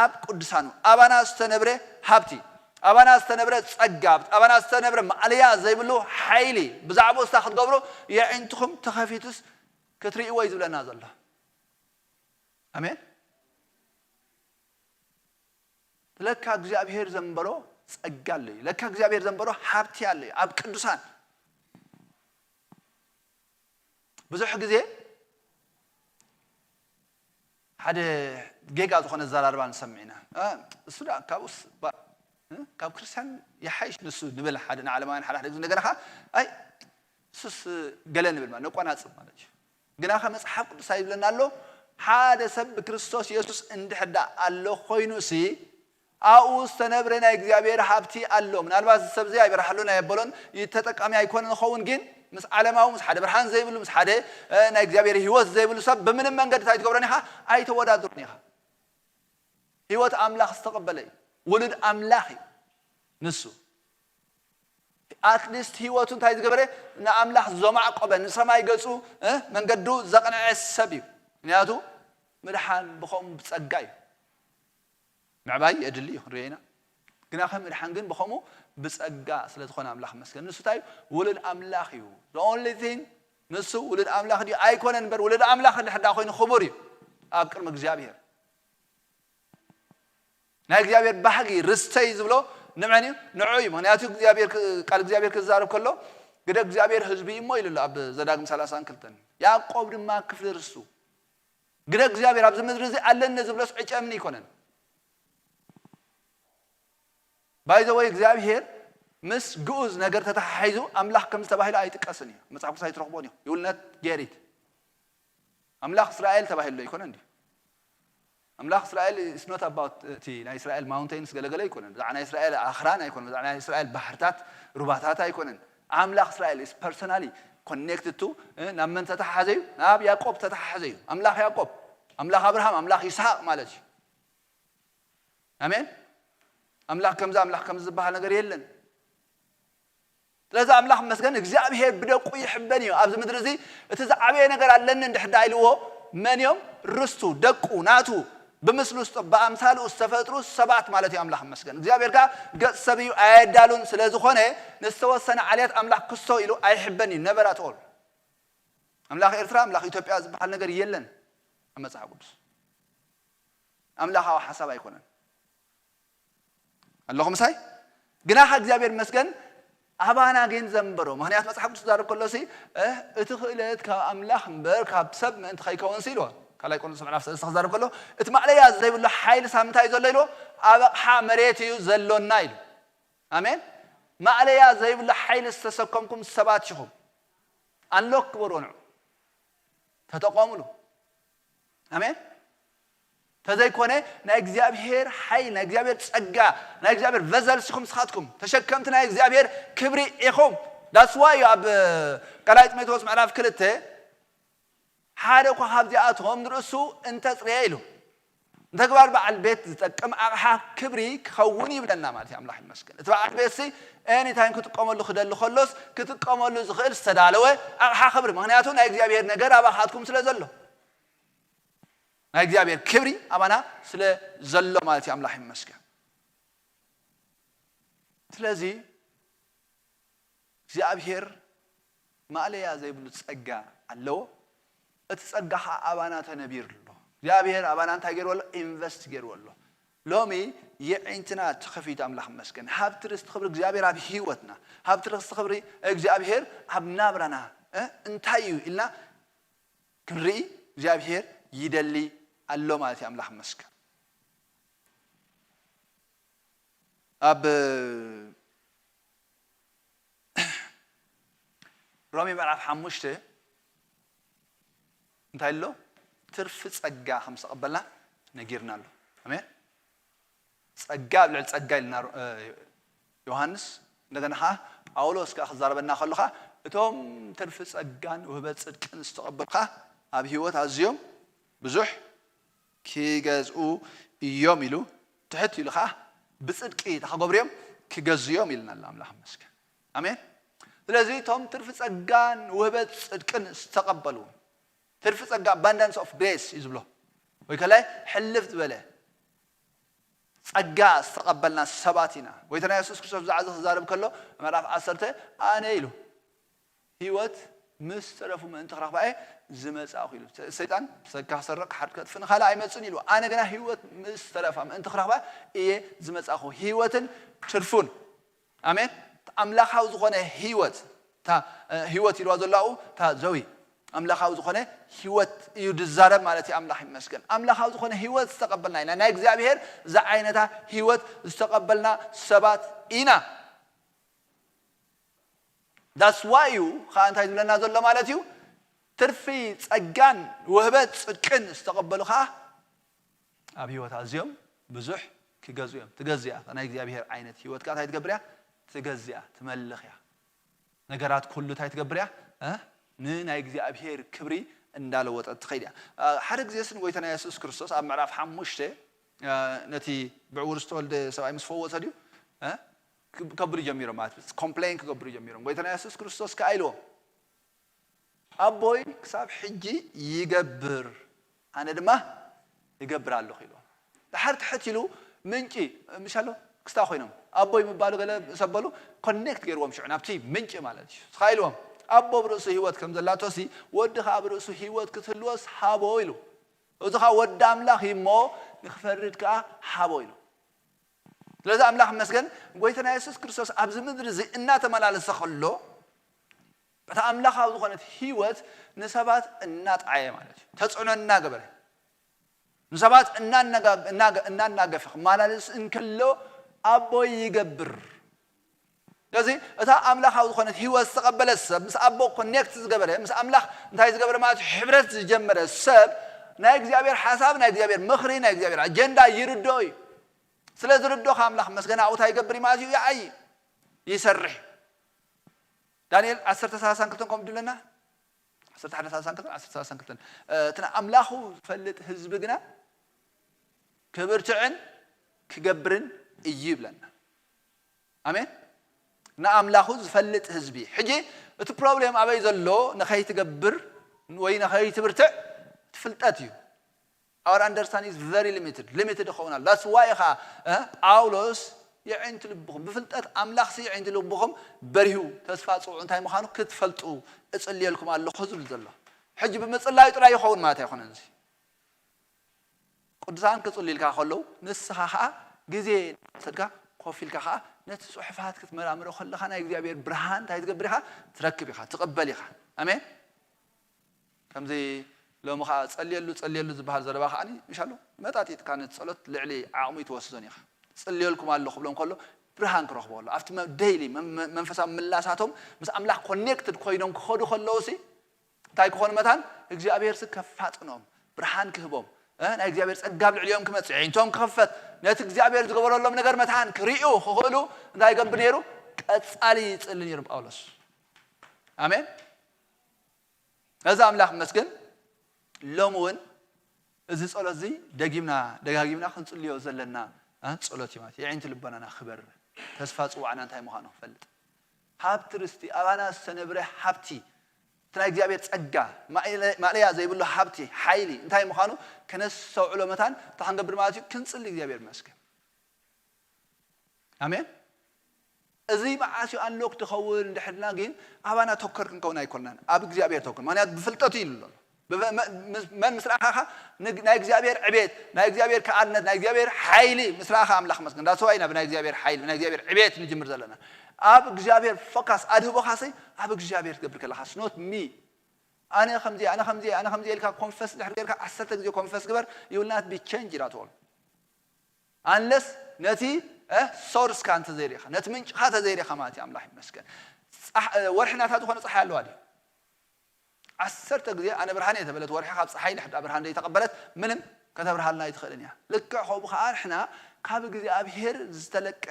ኣብ ቅዱሳኑ፣ ኣባና ዝተነብረ ሃብቲ፣ ኣባና ዝተነብረ ጸጋ፣ ኣባና ዝተነብረ ማእለያ ዘይብሉ ሓይሊ፣ ብዛዕባኡ እስታ ክትገብሩ የዒንትኹም ተኸፊቱስ ክትርእይዎ እዩ ዝብለና ዘሎ። ኣሜን። ለካ እግዚኣብሔር ዘንበሮ ጸጋ ኣሎ እዩ። ለካ እግዚኣብሔር ዘንበሮ ሃብቲ ኣሎ እዩ ኣብ ቅዱሳን። ብዙሕ ግዜ ሓደ ጌጋ ዝኾነ ኣዘራርባ ንሰምዕ ኢና። እ፣ እሱ ደኣ ካብኡስ ባ-፣ እ፣ ካብ ክርስቲያን ይሓይሽ ንሱ ንብል ሓደ ንዓለማውያን ሓደ ሓደ ግዜ። እንደገና ኸዓ ኣይ እሱስ ገለ ንብል ማለት ነቋናጽብ ማለት እዩ። ግናኸ መጽሓፍ ቅዱስ ኣይብለና ኣሎ፣ ሓደ ሰብ ብክርስቶስ የሱስ እንድሕር ደኣ ኣሎ ኮይኑሲ፣ ኣብኡ ዝተነብረ ናይ እግዚኣብሔር ሃብቲ ኣሎ። ምናልባት እዚ ሰብ እዚ ኣይበርሃሉን ኣየበሎን፣ ተጠቃሚ ኣይኮነን ዝኸውን፣ ግን ምስ ዓለማዊ፣ ምስ ሓደ ብርሃን ዘይብሉ፣ ምስ ሓደ፣ እ፣ ናይ እግዚኣብሔር ህይወት ዘይብሉ ሰብ ብምንም መንገዲ እንታይ ትገብሮን ኢኻ? ኣይተወዳድሮን ኢኻ። ህይወት ኣምላኽ ዝተቐበለ እዩ። ውሉድ ኣምላኽ እዩ ንሱ። ኣትሊስት ህይወቱ እንታይ ዝገበረ? ንኣምላኽ ዘማዕቆበ፣ ንሰማይ ገጹ፣ እ፣ መንገዱ ዘቕንዐ ሰብ እዩ። ምክንያቱ ምድሓን ብኸምኡ ብጸጋ እዩ። ምዕባይ የድሊ እዩ፣ ክንሪኦ ኢና። ግናኸ ምድሓን ግን ብኸምኡ ብጸጋ ስለ ዝኾነ ኣምላኽ ይመስገን። ንሱ እንታይ እዩ? ውሉድ ኣምላኽ እዩ። The only thing ንሱ ውሉድ ኣምላኽ ድዩ ኣይኮነን እምበር፣ ውሉድ ኣምላኽ እንድሕር ደኣ ኮይኑ ክቡር እዩ ኣብ ቅድሚ እግዚኣብሔር። ናይ እግዚኣብሔር ባህጊ ርስተይ ዝብሎ ንመን እዩ? ንዑ እዩ። ምክንያቱ እግዚኣብሔር ክ-፣ ቃል እግዚኣብሔር ክዛረብ ከሎ፣ "ግደ እግዚኣብሔር ህዝቢ እዩ እሞ" ኢሉ ኣሎ ኣብ ዘዳግም ሰላሳን ክልተን። ያዕቆብ ድማ ክፍሊ ርስቱ። ግደ እግዚኣብሔር ኣብዚ ምድሪ እዚ ኣለኒ ዝብሎስ ዕጨ እምኒ ኣይኮነን። By the way እግዚኣብሔር ምስ ግኡዝ ነገር ተተሓሒዙ ኣምላኽ ከም ዝተባሂለ ኣይጥቀስን እዩ። መጽሓፍ ቅዱስ ኣይትረኽቦን እዩ። You will not get it። ኣምላኽ እስራኤል ተባሂሉ ኣይኮነን ድዩ? ኣምላኽ እስራኤል is not about እቲ ናይ እስራኤል ማውንቴንስ ገለገለ ኣይኮነን። ብዛዕባ ናይ እስራኤል ኣኽራን ኣይኮነን። ብዛዕባ ናይ እስራኤል ባሕርታት፣ ሩባታት ኣይኮነን። ኣምላኽ እስራኤል is personally connected to፣ እ፣ ናብ መን ተተሓሓዘ እዩ? ናብ ያዕቆብ ተተሓሓዘ እዩ። ኣምላኽ ያዕቆብ፣ ኣምላኽ ኣብርሃም፣ ኣምላኽ ይስሐቅ ማለት እዩ። ኣሜን። ኣምላኽ ከምዚ፣ ኣምላኽ ከምዚ ዝበሃል ነገር የለን። ስለዚ ኣምላኽ መስገን እግዚኣብሔር ብደቁ ይሕበን እዩ። ኣብዚ ምድሪ እዚ እቲ ዝዓበየ ነገር ኣለኒ እንድሕር ደኣ ኢልዎ መን እዮም? ርስቱ፣ ደቁ፣ ናቱ፣ ብምስሉ ዝጠ-፣ ብኣምሳሉ ዝተፈጥሩ ሰባት ማለት እዩ። ኣምላኽ መስገን። እግዚኣብሔር ከኣ ገጽ ሰብ እዩ ኣየዳሉን ስለ ዝኾነ ንዝተወሰነ ዓልያት ኣምላኽ ክስቶ ኢሉ ኣይሕበን እዩ። Never at all። ኣምላኽ ኤርትራ፣ ኣምላኽ ኢትዮጵያ ዝበሃል ነገር የለን ኣብ መጽሓፍ ቅዱስ። ኣምላኻዊ ሓሳብ ኣይኮነን። ኣለኹ ምሳይ? ግናኸ እግዚኣብሔር ይመስገን ኣባና ግን ዘንበሮ። ምኽንያት መጽሓፍ ቅዱስ ክዛረብ ከሎሲ፣ እ፣ እቲ ክእለት ካብ ኣምላኽ እምበር ካብ ሰብ ምእንቲ ከይከውንሲ ኢልዎ። ካልኣይ ቆሮንቶስ ምዕራፍ ሰለስተ ክዛረብ ከሎ፣ እቲ ማእለያ ዘይብሉ ሓይሊ ሳብ ምንታይ እዩ ዘሎ ኢልዎ? ኣብ ኣቕሓ መሬት እዩ ዘሎና ኢሉ። ኣሜን። ማእለያ ዘይብሉ ሓይሊ ዝተሰከምኩም ሰባት ኢኹም። ኣንሎክ ግበርዎ ንዑ። ተጠቐሙሉ። ኣሜን። ተዘይኮነ ናይ እግዚኣብሔር ሓይል፣ ናይ እግዚኣብሔር ጸጋ፣ ናይ እግዚኣብሔር ቨዘልስ ኢኹም ንስኻትኩም። ተሸከምቲ ናይ እግዚኣብሔር ክብሪ ኢኹም። That's why እዩ ኣብ ካልኣይ ጢሞቴዎስ ምዕራፍ ክልተ ሓደ እኳ ካብዚኣቶም ንርእሱ እንተጽረየ ኢሉ ንተግባር በዓል ቤት ዝጠቅም ኣቕሓ ክብሪ ክኸውን ይብለና ማለት እዩ። ኣምላኽ ይመስገን። እቲ በዓል ቤትሲ ኤኒታይም ክጥቀመሉ ክደሊ ከሎስ ክጥቀመሉ ዝኽእል ዝተዳለወ ኣቕሓ ክብሪ፣ ምኽንያቱ ናይ እግዚኣብሔር ነገር ኣባኻትኩም ስለ ዘሎ፣ ናይ እግዚኣብሔር ክብሪ ኣባና ስለ ዘሎ ማለት እዩ። ኣምላኽ ይመስገን። ስለዚ እግዚኣብሔር ማእለያ ዘይብሉ ጸጋ ኣለዎ። እቲ ጸጋ ኸዓ ኣባና ተነቢሩ ኣሎ። እግዚኣብሔር ኣባና እንታይ ገይርዎ ኣሎ? ኢንቨስት ገይርዎ ኣሎ። ሎሚ የዒንትና ተኸፊቱ፣ ኣምላኽ ይመስገን። ሃብቲ ርስቲ ክብሪ እግዚኣብሔር ኣብ ህይወትና፣ ሃብቲ ርስቲ ክብሪ እግዚኣብሔር ኣብ ናብራና፣ እ፣ እንታይ እዩ ኢልና ክንርኢ እግዚኣብሔር ይደሊ ኣሎ ማለት እዩ። ኣምላኽ ይመስገን። ኣብ ሮሜ ምዕራፍ ሓሙሽተ እንታይ ኣሎ? ትርፊ ጸጋ ከም ዝተቐበልና ነጊርና ኣሎ። ኣሜን። ጸጋ ኣብ ልዕሊ ጸጋ ኢልና ሮ-፣ እ፣ ዮሃንስ። እንደገና ኸዓ ጳውሎስ ከኣ ክዛረበና ከሎ ኸዓ እቶም ትርፊ ጸጋን ውህበት ጽድቅን ዝተቐበሉ ኸዓ ኣብ ህይወት ኣዝዮም ብዙሕ ክገዝኡ እዮም ኢሉ፣ ትሕት ኢሉ ኸዓ ብጽድቂ ተኸገብርዮም ክገዝኡ እዮም ኢልና ኣሎ። ኣምላኽ ይመስገን። ኣሜን። ስለዚ እቶም ትርፊ ጸጋን ውህበት ጽድቅን ዝተቐበሉ፣ ትርፊ ጸጋ፣ abundance of grace እዩ ዝብሎ፣ ወይ ከላይ ሕልፍ ዝበለ ጸጋ ዝተቐበልና ሰባት ኢና። ጎይታና የሱስ ክርስቶስ ብዛዕባ እዚ ክዛረብ ከሎ ምዕራፍ ዓሰርተ ኣነ ኢሉ ህይወት ምስ ተረፉ ምእንቲ ክረኽባ እየ ዝመጻእኹ ኢሉ። ሰይጣን ብሰካ ክሰርቕ፣ ክሓርድ፣ ከጥፍእ ንኻልእ ኣይመጽን ኢሉ። ኣነ ግና ህይወት ምስ ተረፋ ምእንቲ ክረኽባ እየ ዝመጻእኹ። ህይወትን ትርፉን። ኣሜን። ኣምላኻዊ ዝኾነ ህይወት፣ እታ፣ እ፣ ህይወት ኢልዋ ዘሎ ኣብኡ፣ እታ ዘዊ ኣምላኻዊ ዝኾነ ህይወት እዩ ዝዛረብ ማለት እዩ። ኣምላኽ ይመስገን። ኣምላኻዊ ዝኾነ ህይወት ዝተቐበልና ኢና። ናይ እግዚኣብሔር ዝዓይነታ ህይወት ዝተቐበልና ሰባት ኢና። That's why እዩ ኸዓ እንታይ ዝብለና ዘሎ ማለት እዩ? ትርፊ ጸጋን ውህበት ጽድቅን ዝተቐበሉ ኸዓ ኣብ ህይወት ኣዝዮም ብዙሕ ክገዝኡ እዮም። ትገዝእ እያ። እታ ናይ እግዚኣብሔር ዓይነት ህይወት ከኣ እንታይ ትገብር እያ? ትገዝእ እያ፣ ትመልኽ እያ። ነገራት ኩሉ እንታይ ትገብር እያ? እ? ንናይ እግዚኣብሔር ክብሪ እንዳለወጠት ትኸይድ እያ። እ፣ ሓደ ግዜስ ንጎይታና የሱስ ክርስቶስ ኣብ ምዕራፍ ሓሙሽተ፣ እ፣ ነቲ ብዕውር ዝተወልደ ሰብኣይ ምስ ፈወሰ ድዩ? እ? ክብ-፣ ከብዱ ጀሚሮም ማለት እዩ። ኮምፕሌን ክገብሩ ጀሚሮም። ጎይታና የሱስ ክርስቶስ ከኣ ኢልዎም፣ ኣቦይ ክሳብ ሕጂ ይገብር፣ ኣነ ድማ እገብር ኣለኹ ኢልዎም። ድሓር ትሕት ኢሉ ምንጪ፣ ምሽ ኣሎ ክስታ ኮይኖም ኣቦይ ምባሉ ገለ ምስ ኣበሉ ኮኔክት ገይርዎም ሽዑ ናብቲ ምንጪ ማለት እዩ። ስኻ ኢልዎም፣ ኣቦ ኣብ ርእሱ ህይወት ከም ዘላቶሲ ወዲ ኸዓ ኣብ ርእሱ ህይወት ክትህልወስ ሃቦ ኢሉ። እዚ ኸዓ ወዲ ኣምላኽ እዩ እሞ ንኽፈርድ ከኣ ሃቦ ኢሉ። ስለዚ ኣምላኽ ይመስገን፣ ጎይታና የሱስ ክርስቶስ ኣብዚ ምድሪ እዚ እናተመላለሰ ከሎ፣ እታ ኣምላኻዊ ዝኾነት ህይወት ንሰባት እናጥዓየ ማለት እዩ። ተጽዕኖ እናገበረ፣ ንሰባት እናነጋ-፣ እናገ-፣ እናናገፈ ክመላለስ እንከሎ፣ ኣቦይ ይገብር። ስለዚ እታ ኣምላኻዊ ዝኾነት ህይወት ዝተቐበለ ሰብ፣ ምስ ኣቦ ኮኔክት ዝገበረ፣ ምስ ኣምላኽ እንታይ ዝገበረ ማለት እዩ? ሕብረት ዝጀመረ ሰብ፣ ናይ እግዚኣብሔር ሓሳብ፣ ናይ እግዚኣብሔር ምኽሪ፣ ናይ እግዚኣብሔር ኣጀንዳ ይርድኦ እዩ። ስለ ዝርድኦ፣ ካብ ኣምላኽ መስገን ኣብኡ እንታይ ይገብር እዩ ማለት እዩ? ይዓዪ፣ ይሰርሕ። ዳንኤል ዓሰርተ ሰላሳን ክልተን ከምኡ ድለና? ዓሰርተ ሓደ ሰላሳን ክልተን፣ ዓሰርተ ሰላሳን ክልተን። እ፣ እቲ ንኣምላኹ ዝፈልጥ ህዝቢ ግና ክብርትዕን ክገብርን እዩ ይብለና። ኣሜን። ንኣምላኹ ዝፈልጥ ህዝቢ። ሕጂ እቲ ፕሮብሌም ኣበይ ዘሎ? ንኸይትገብር ወይ ንኸይትብርትዕ እቲ ፍልጠት እዩ። Our understanding is very limited. ሊሚትድ ይኸውን ኣሎ። That's why ኢኻ፣ እ፣ ጳውሎስ የዒንቲ ልብኹም፣ ብፍልጠት ኣምላኽሲ የዒንቲ ልብኹም በሪሁ፣ ተስፋ ጽውዑ እንታይ ምዃኑ ክትፈልጡ እጽልየልኩም ኣለኹ ዝብል ዘሎ። ሕጂ ብምጽላይ ጥራይ ይኸውን ማለት ኣይኮነን እዚ። ቅዱሳን ክጽልዩልካ ከለዉ፣ ንስኻ ኸኣ ግዜ እናወሰድካ ኮፍ ኢልካ ኸኣ ነቲ ጽሑፋት ክትመራምሮ ከለኻ ናይ እግዚኣብሔር ብርሃን እንታይ ትገብር ኢኻ? ትረክብ ኢኻ፣ ትቕበል ኢኻ። ኣሜን። ከምዚ ሎሚ ኸዓ ጸልየሉ፣ ጸልየሉ ዝበሃል ዘረባ ኸዓ ምሽ ኣሎ፣ መጣጢጥካ ነቲ ጸሎት ልዕሊ ዓቕሙ ኣይትወስዶን ኢኻ። ጽልየልኩም ኣለኹ ክብሎም ከሎ ብርሃን ክረኽቦ ኣሎ። ኣብቲ መ-፣ ዴይሊ መ-፣ መ-፣ መንፈሳዊ ምላሳቶም ምስ ኣምላኽ ኮኔክትድ ኮይኖም ክኸዱ ከለዉሲ እንታይ ክኾኑ መታን እግዚኣብሔር ሲ ከፋጥኖም፣ ብርሃን ክህቦም፣ እ፣ ናይ እግዚኣብሔር ጸጋ ኣብ ልዕሊኦም ክመጽእ፣ ኣዒንቶም ክኽፈት፣ ነቲ እግዚኣብሔር ዝገበረሎም ነገር መታን ክርእዩ ክኽእሉ እንታይ ይገብር ነይሩ? ቀጻሊ ይጽሊ ነይሩ ጳውሎስ። ኣሜን። ነዚ ኣምላኽ ይመስገን። ሎም እውን እዚ ጸሎት እዚ ደጊምና ደጋጊምና ክንጽልዮ ዘለና እ፣ ጸሎት እዩ ማለት እዩ። የዒንቲ ልቦናና ክበርህ፣ ተስፋ ጽዋዕና እንታይ ምዃኑ ክፈልጥ፣ ሃብቲ ርስቲ ኣባና ዝተነብረ ሃብቲ እቲ ናይ እግዚኣብሔር ጸጋ ማእለ- ማእለያ ዘይብሉ ሃብቲ ሓይሊ እንታይ ምዃኑ ከነስተውዕሎ መታን እንታይ ክንገብር ማለት እዩ? ክንጽሊ እግዚኣብሔር ይመስገን። ኣሜን። እዚ መዓስ እዩ ኣንሎክ ትኸውን እንድሕድና ግን ኣባና ተኮር ክንከውን ኣይኮናን፣ ኣብ እግዚኣብሔር ተኮር። ምክንያቱ ብፍልጠቱ ኢሉ ኣሎ። ብፈ- መ- ምስ- መን ምስ ረኣኻኻ ንግ- ናይ እግዚኣብሔር ዕቤት፣ ናይ እግዚኣብሔር ከኣልነት፣ ናይ እግዚኣብሔር ሓይሊ ምስ ረኣኻ ኣምላኽ መስገን። ዳስዋይ ኢና ብናይ እግዚኣብሔር ሓይሊ፣ ብናይ እግዚኣብሔር ዕቤት ንጅምር ዘለና። ኣብ እግዚኣብሔር ፎካስ ኣድህቦኻሲ ኣብ እግዚኣብሔር ትገብር ከለኻ ስኖት ሚ ኣነ ከምዚ ኣነ ከምዚ ኣነ ከምዚ ኢልካ ኮንፈስ ድሕር ጌርካ ዓሰርተ ግዜ ኮንፈስ ግበር ይውልናት ቢቸንጅ ኢራትወል ኣንለስ ነቲ ሶርስ ካ እንተዘይሪኻ ነቲ ምንጭኻ ተዘይሪኻ ማለት እዩ። ኣምላኽ ይመስገን። ፃሕ- ወርሒ ናታ ዝኾነ ፀሓይ ኣለዋ ድዩ? ዓሰርተ ግዜ ኣነ ብርሃን እየ ተበለት ወርሒ ካብ ፀሓይ ንሕዳ ብርሃን ዘይተቐበለት ምንም ከተብርሃልና ኣይትኽእልን እያ። ልክዕ ከምኡ ከዓ ንሕና ካብ እግዚኣብሔር ዝተለቀ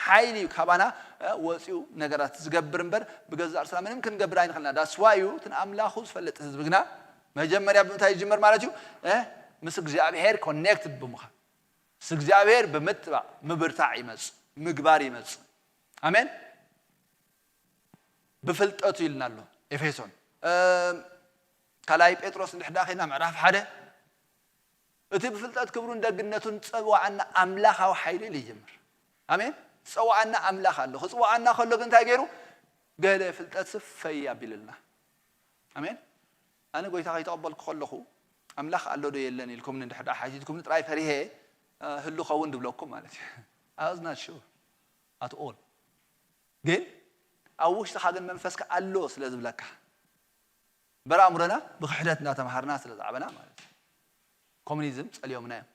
ሓይሊ እዩ ካባና እ፣ ወፂኡ ነገራት ዝገብር እምበር ብገዛእ ርእስና ምንም ክንገብር ኣይንኽእልና። ዳስዋ እዩ እቲ ንኣምላኹ ዝፈልጥ ህዝቢ ግና መጀመርያ ብምንታይ ይጅምር ማለት እዩ እ፣ ምስ እግዚኣብሔር ኮኔክትድ ብምዃን ምስ እግዚኣብሔር ብምጥባቕ ምብርታዕ ይመፅእ ምግባር ይመፅእ። ኣሜን። ብፍልጠቱ ኢልና ኣሎ ኤፌሶን ካልኣይ ጴጥሮስ እንድሕዳ ኸና ምዕራፍ ሓደ እቲ ብፍልጠት ክብሩን ደግነቱን ዝፀዋዓና ኣምላኻዊ ሓይሊ ኢሉ ይጀምር። ኣሜን። ዝፀዋዓና ኣምላኽ ኣሎ። ክፅዋዓና ከሎ ግን እንታይ ገይሩ? ገለ ፍልጠት ስፈይ ኣቢልልና። ኣሜን። ኣነ ጎይታ ከይተቐበልኩ ከለኹ ኣምላኽ ኣሎ ዶ የለን ኢልኩም እንድሕዳ ሓቲትኩም ጥራይ ፈሪሄ ህሉ ኸውን ድብለኩም ማለት እዩ። ኣዝና ሽው ኣት ኦል ግን ኣብ ውሽጥኻ ግን መንፈስካ ኣሎ ስለ ዝብለካ በረኣእምሮና ብክሕደት እናተምሃርና ስለ ዝዓበና ማለት እዩ። ኮሚኒዝም ፀልዮምና እዮም።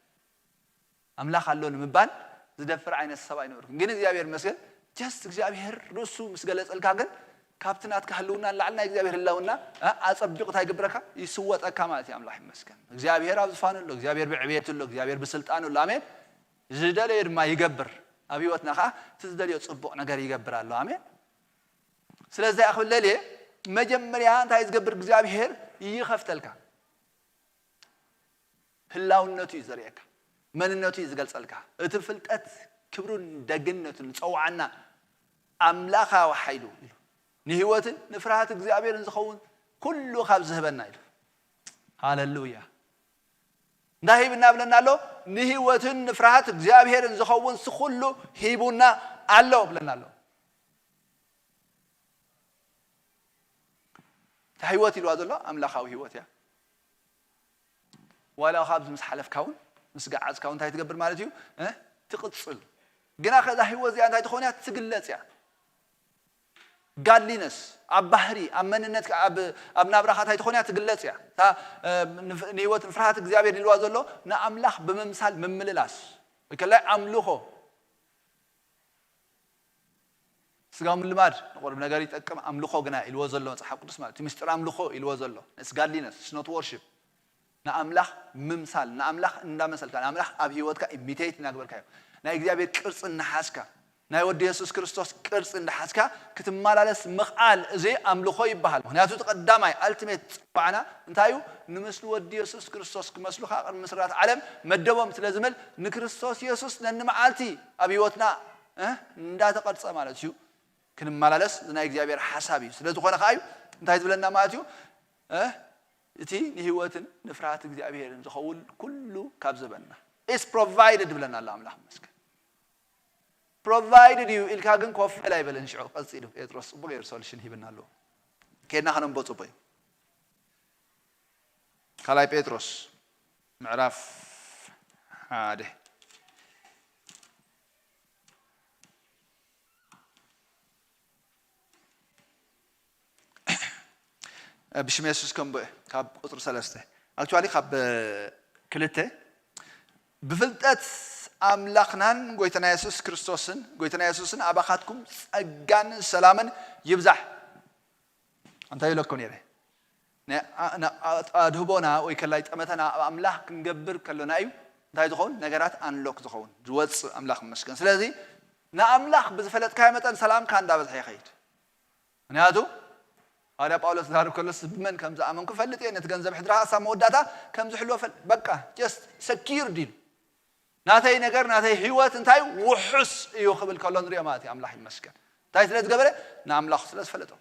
ኣምላኽ ኣሎ ንምባል ዝደፍር ዓይነት ሰብ ኣይነበርኩን። ግን እግዚኣብሔር ይመስገን ጀስት እግዚኣብሔር ርእሱ ምስ ገለፀልካ ግን ካብቲ ናትካ ህልውና ንላዕሊ ናይ እግዚኣብሔር ህላውና እ፣ ኣፀቢቑ እንታይ ይግብረካ ይስወጠካ ማለት እዩ። ኣምላኽ ይመስገን። እግዚኣብሔር ኣብ ዝፋኑ ኣሎ፣ እግዚኣብሔር ብዕቤቱ ኣሎ፣ እግዚኣብሔር ብስልጣኑ ኣሎ። ኣሜን። ዝደለዮ ድማ ይገብር። ኣብ ህይወትና ከዓ እቲ ዝደልዮ ፅቡቕ ነገር ይገብር ኣሎ። ኣሜን። ስለዚ ኣኽብል ለልየ መጀመርያ እንታይ ዝገብር እግዚኣብሔር ይኸፍተልካ ህላውነቱ እዩ ዘርእየካ መንነቱ እዩ ዝገልጸልካ እቲ ፍልጠት ክብሩን ደግነቱን ዝጸውዓና ኣምላኻዊ ሓይሉ ኢሉ ንህይወትን ንፍርሃት እግዚኣብሔርን ዝኸውን ኩሉ ካብ ዝህበና ኢሉ ሃለሉያ እንታይ ሂብና ብለና ኣሎ ንህይወትን ንፍርሃት እግዚኣብሔርን ዝኸውን ስኩሉ ሂቡና ኣሎ ብለና ኣሎ እታ ህይወት ኢልዋ ዘሎ ኣምላኻዊ ህይወት እያ ዋላ ካብዚ ምስ ሓለፍካ እውን ምስ ገዓዝካ እውን እንታይ ትገብር ማለት እዩ ትቕፅል ግና ከዛ ህይወት እዚኣ እንታይ ትኸውን እያ ትግለፅ እያ ጋድሊነስ ኣብ ባህሪ ኣብ መንነት ኣብ ናብራኻ እንታይ ትኾን እያ ትግለፅ እያ እታ ንህይወት ንፍርሃት እግዚኣብሔር ኢልዋ ዘሎ ንኣምላኽ ብምምሳል ምምልላስ ከላይ ኣምልኾ ስጋዊ ምልማድ ንቁርብ ነገር ይጠቅም ኣምልኾ ግና ኢልዎ ዘሎ መፅሓፍ ቅዱስ ማለት እቲ ምስጢር ኣምልኾ ኢልዎ ዘሎ it's godliness it's not worship ንኣምላኽ ምምሳል ንኣምላኽ እንዳመሰልካ ንኣምላኽ ኣብ ህይወትካ ኢሚቴት እናግበርካ እዩ ናይ እግዚኣብሔር ቅርፂ እናሓዝካ ናይ ወዲ የሱስ ክርስቶስ ቅርፂ እንዳሓዝካ ክትመላለስ ምኽኣል እዚ ኣምልኾ ይበሃል ምክንያቱ እቲ ቀዳማይ ኣልቲሜት ፅዋዕና እንታይ እዩ ንምስሊ ወዲ የሱስ ክርስቶስ ክመስሉካ ቅድሚ ምስራት ዓለም መደቦም ስለ ዝምል ንክርስቶስ የሱስ ነንመዓልቲ ኣብ ህይወትና እንዳተቐርፀ ማለት እዩ ክንመላለስ ናይ እግዚኣብሔር ሓሳብ እዩ ስለ ዝኾነ ከዓ እዩ እንታይ ዝብለና ማለት እዩ እቲ ንህይወትን ንፍርሃት እግዚኣብሔርን ዝኸውን ኩሉ ካብ ዝበና is provided ብለና ኣሎ ኣምላኽ መስገን provided እዩ ኢልካ ግን ኮፍ በል ኣይበለን ሽዑ ቀፂሉ ጴጥሮስ ፅቡቅ ገይሩ ሶሉሽን ሂብና ኣለዎ ከድና ከነንቦ ፅቡቅ እዩ ካልኣይ ጴጥሮስ ምዕራፍ ሓደ ብሽም የሱስ ከም ካብ ቁፅሪ ሰለስተ ኣክቹዋሊ ካብ ክልተ ብፍልጠት ኣምላኽናን ጎይታና የሱስ ክርስቶስን ጎይታና የሱስን ኣባኻትኩም ጸጋን ሰላምን ይብዛሕ እንታይ ኢለኩም ነይረ ኣድህቦና ወይ ከላይ ጠመተና ኣብ ኣምላኽ ክንገብር ከሎና እዩ እንታይ ዝኸውን ነገራት ኣንሎክ ዝኸውን ዝወፅእ ኣምላኽ መስገን ስለዚ ንኣምላኽ ብዝፈለጥካዮ መጠን ሰላምካ እንዳበዝሐ ይኸይድ ምክንያቱ ሃዋርያ ጳውሎስ ዝዛረብ ከሎስ ብመን ከም ዝኣመንኩ ፈልጥ እየ፣ ነቲ ገንዘብ ሕድራ ክሳብ መወዳእታ ከም ዝሕልዎ ፈል-፣ በቃ፣ just secure deal። ናተይ ነገር፣ ናተይ ህይወት እንታይ ውሑስ እዩ ክብል ከሎ ንሪኦ ማለት እዩ። ኣምላኽ ይመስገን። እንታይ ስለ ዝገበረ? ንኣምላኹ ስለ ዝፈለጦ።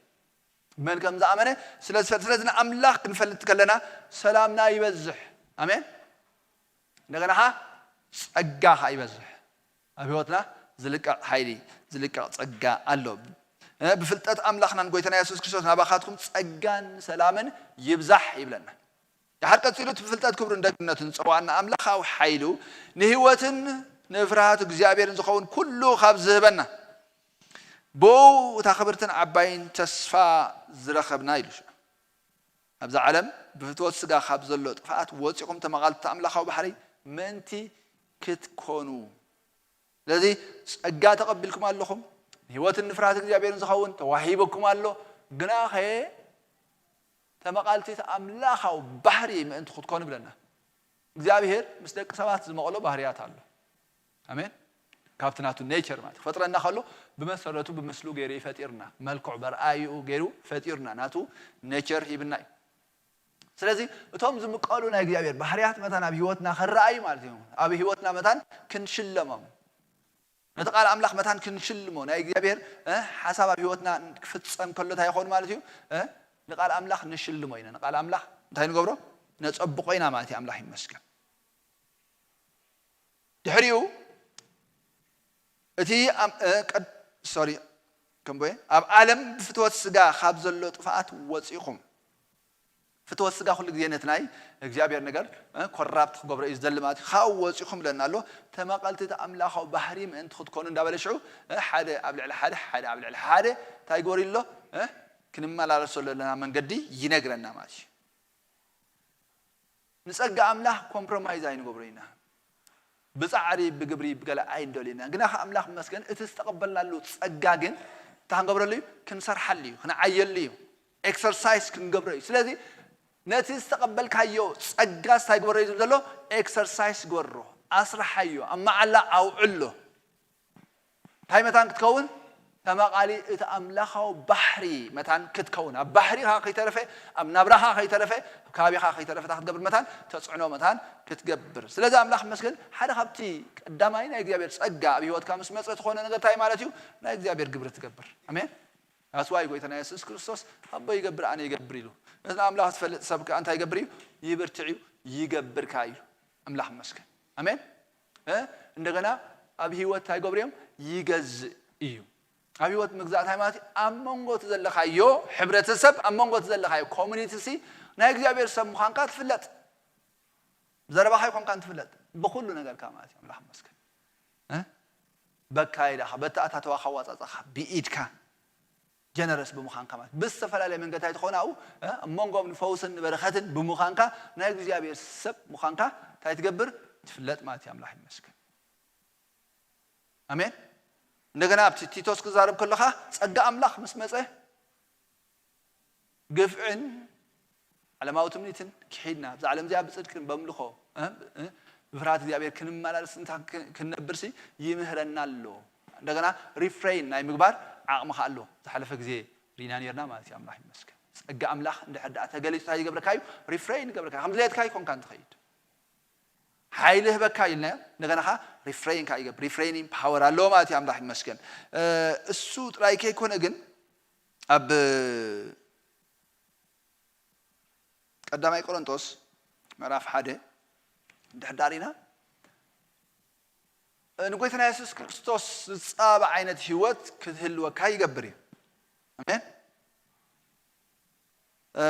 ብመን ከም ዝኣመነ ስለ ዝፈለጥ። ስለዚ ንኣምላኽ ክንፈልጥ ከለና ሰላምና ይበዝሕ። ኣሜን። እንደገና ኸዓ ጸጋ ኸዓ ይበዝሕ። ኣብ ህይወትና ዝልቀቕ ሓይሊ፣ ዝልቀቕ ጸጋ ኣሎ። እ፣ ብፍልጠት ኣምላኽናን ጎይታና የሱስ ክርስቶስ ናባኻትኩም ጸጋን ሰላምን ይብዛሕ ይብለና። ድሓር ቀጺሉ እቲ ብፍልጠት ክብሩን ደግነቱን ዝጸዋዕና ኣምላኻዊ ሓይሉ ንህይወትን ንፍርሃት እግዚኣብሔርን ዝኸውን ኩሉ ካብ ዝህበና ብኡ እታ ክብርትን ዓባይን ተስፋ ዝረኸብና ኢሉ። ኣብዚ ዓለም ብፍትወት ስጋ ካብ ዘሎ ጥፍኣት ወጺኹም ተመቓልቲ ኣምላኻዊ ባሕሪ ምእንቲ ክትኮኑ። ስለዚ ጸጋ ተቐቢልኩም ኣለኹም፣ ንህይወትን ንፍርሃት እግዚኣብሔርን ዝኸውን ተዋሂበኩም ኣሎ። ግናኸ ተመቓልቲ እቲ ኣምላኻዊ ባህሪ ምእንቲ ክትኮኑ ብለና። እግዚኣብሔር ምስ ደቂ ሰባት ዝመቐሎ ባህርያት ኣሎ። ኣሜን። ካብቲ ናቱ ኔቸር ማለት ክፈጥረና ከሎ ብመሰረቱ ብምስሉ ገይሩ እዩ ፈጢርና። መልክዑ በርኣይኡ ገይሩ ፈጢርና። ናቱ ኔቸር ሂብና እዩ። ስለዚ እቶም ዝምቀሉ ናይ እግዚኣብሔር ባህርያት መታን ኣብ ህይወትና ከረኣዩ ማለት እዩ። ኣብ ህይወትና መታን ክንሽለሞም። ነቲ ቃል ኣምላኽ መታን ክንሽልሞ ናይ እግዚኣብሔር፣ እ፣ ሓሳብ ኣብ ህይወትና ክፍጸም ከሎ እንታይ ይኸውን ማለት እዩ? እ፣ ንቃል ኣምላኽ ንሽልሞ ኢና። ንቃል ኣምላኽ እንታይ ንገብሮ? ነጸብቆ ኢና ማለት እዩ። ኣምላኽ ይመስገን። ድሕሪኡ እቲ ኣም-፣ እ፣ ቀድ-፣ ሶሪ፣ ከምቦየ፣ ኣብ ዓለም ብፍትወት ስጋ ካብ ዘሎ ጥፍኣት ወጺኹም። ፍትወት ስጋ ኩሉ ግዜ ነቲ ናይ እግዚኣብሔር ነገር፣ እ፣ ኮራፕት ክገብሮ እዩ ዝደሊ ማለት እዩ። ካብኡ ወጺኹም ብለና ኣሎ። ተመቐልቲ እቲ ኣምላኻዊ ባህሪ ምእንቲ ክትኮኑ እንዳበለ ሽዑ፣ እ፣ ሓደ ኣብ ልዕሊ ሓደ፣ ሓደ ኣብ ልዕሊ ሓደ እንታይ ይግበሩ ኣሎ? እ፣ ክንመላለሶ ዘለና መንገዲ ይነግረና ማለት እዩ። ንጸጋ ኣምላኽ ኮምፕሮማይዝ ኣይንገብሮ ኢና። ብጻዕሪ፣ ብግብሪ፣ ብገለ ኣይንደልዮ ኢና። ግና ከ ኣምላኽ ይመስገን፣ እቲ ዝተቐበልናሉ ጸጋ ግን እንታይ ክንገብረሉ እዩ? ክንሰርሓሉ እዩ፣ ክንዓየሉ እዩ፣ ኤክሰርሳይዝ ክንገብሮ እዩ። ስለዚ ነቲ ዝተቐበልካዮ ጸጋ እንታይ ግበሮ እዩ ዝብል ዘሎ? ኤክሰርሳይዝ ግበሮ፣ ኣስርሓዮ፣ ኣብ መዓላ ኣውዕሎ። እንታይ መታን ክትከውን? ተመቓሊ እቲ ኣምላኻዊ ባሕሪ መታን ክትከውን። ኣብ ባህሪኻ ከይተረፈ፣ ኣብ ናብራኻ ከይተረፈ፣ ኣብ ከባቢኻ ከይተረፈ እንታይ ክትገብር መታን? ተጽዕኖ መታን ክትገብር። ስለዚ ኣምላኽ ይመስገን፣ ሓደ ካብቲ ቀዳማይ ናይ እግዚኣብሔር ጸጋ ኣብ ህይወትካ ምስ መጸ ዝኾነ ነገር እንታይ ማለት እዩ? ናይ እግዚኣብሔር ግብሪ ትገብር። ኣሜን። ኣስዋይ ጎይታና የሱስ ክርስቶስ ኣቦ ይገብር ኣነ ይገብር ኢሉ። ነቲ ኣምላኽ ዝፈልጥ ሰብ ከኣ እንታይ ይገብር እዩ? ይብርትዕ እዩ፣ ይገብር ከኣ እዩ። ኣምላኽ ይመስገን። ኣሜን። እ? እንደገና ኣብ ህይወት እንታይ ይገብር እዮም? ይገዝእ እዩ። ኣብ ህይወት ምግዛእ እንታይ ማለት እዩ? ኣብ መንጎ እቲ ዘለኻዮ ሕብረተሰብ፣ ኣብ መንጎ እቲ ዘለኻዮ ኮሚኒቲ ሲ ናይ እግዚኣብሔር ሰብ ምዃንካ ትፍለጥ። ብዘረባኻ ኣይኮንካን ትፍለጥ፣ ብኹሉ ነገርካ ማለት እዩ። ኣምላኽ ይመስገን። እ? በካይዳኻ፣ በተኣታተዋኻ፣ ኣወጻጻኻ፣ ብኢድካ ጀነረስ ብምዃንካ ማለት ብዝተፈላለየ መንገዲ ኣይትኾን ኣብኡ፣ እ፣ ኣብ መንጎኦም ንፈውስን ንበረኸትን ብምዃንካ ናይ እግዚኣብሔር ሰብ ምዃንካ እንታይ ትገብር? ትፍለጥ ማለት እዩ። ኣምላኽ ይመስገን። ኣሜን። እንደገና ኣብቲ ቲቶስ ክዛረብ ከለኻ ጸጋ ኣምላኽ ምስ መጸ ግፍዕን ዓለማዊ ትምኒትን ክሒድና ኣብዛ ዓለም እዚኣ ብጽድቅን በምልኾ፣ እ፣ እ፣ ብፍርሃት እግዚኣብሔር ክንመላለስ እንታ ክ-፣ ክንነብርሲ ይምህረና ኣሎ። እንደገና ሪፍሬን ናይ ምግባር ዓቕሚ ከኣ ኣሎ። ዝሓለፈ ግዜ ሪና ነርና ማለት እዩ። ኣምላኽ ይመስገን። ጸጋ ኣምላኽ እንድሕር ደኣ ተገሊጹ እንታይ ይገብረካ እዩ? ሪፍሬን ይገብረካ። ከም ድሌትካ ኣይኮንካን ትኸይድ። ሓይሊ ህበካ ኢልና እንደገና ከኣ ሪፍሬን ከኣ ይገብር። ሪፍሬኒንግ ፓወር ኣለዎ ማለት እዩ። ኣምላኽ ይመስገን። እ፣ እሱ ጥራይ ከይኮነ ግን ኣብ ቀዳማይ ቆሮንቶስ ምዕራፍ ሓደ እንድሕር ዳሪና ንጎይታና የሱስ ክርስቶስ ዝጻበ ዓይነት ህይወት ክትህልወካ ይገብር እዩ። ኣሜን። እ፣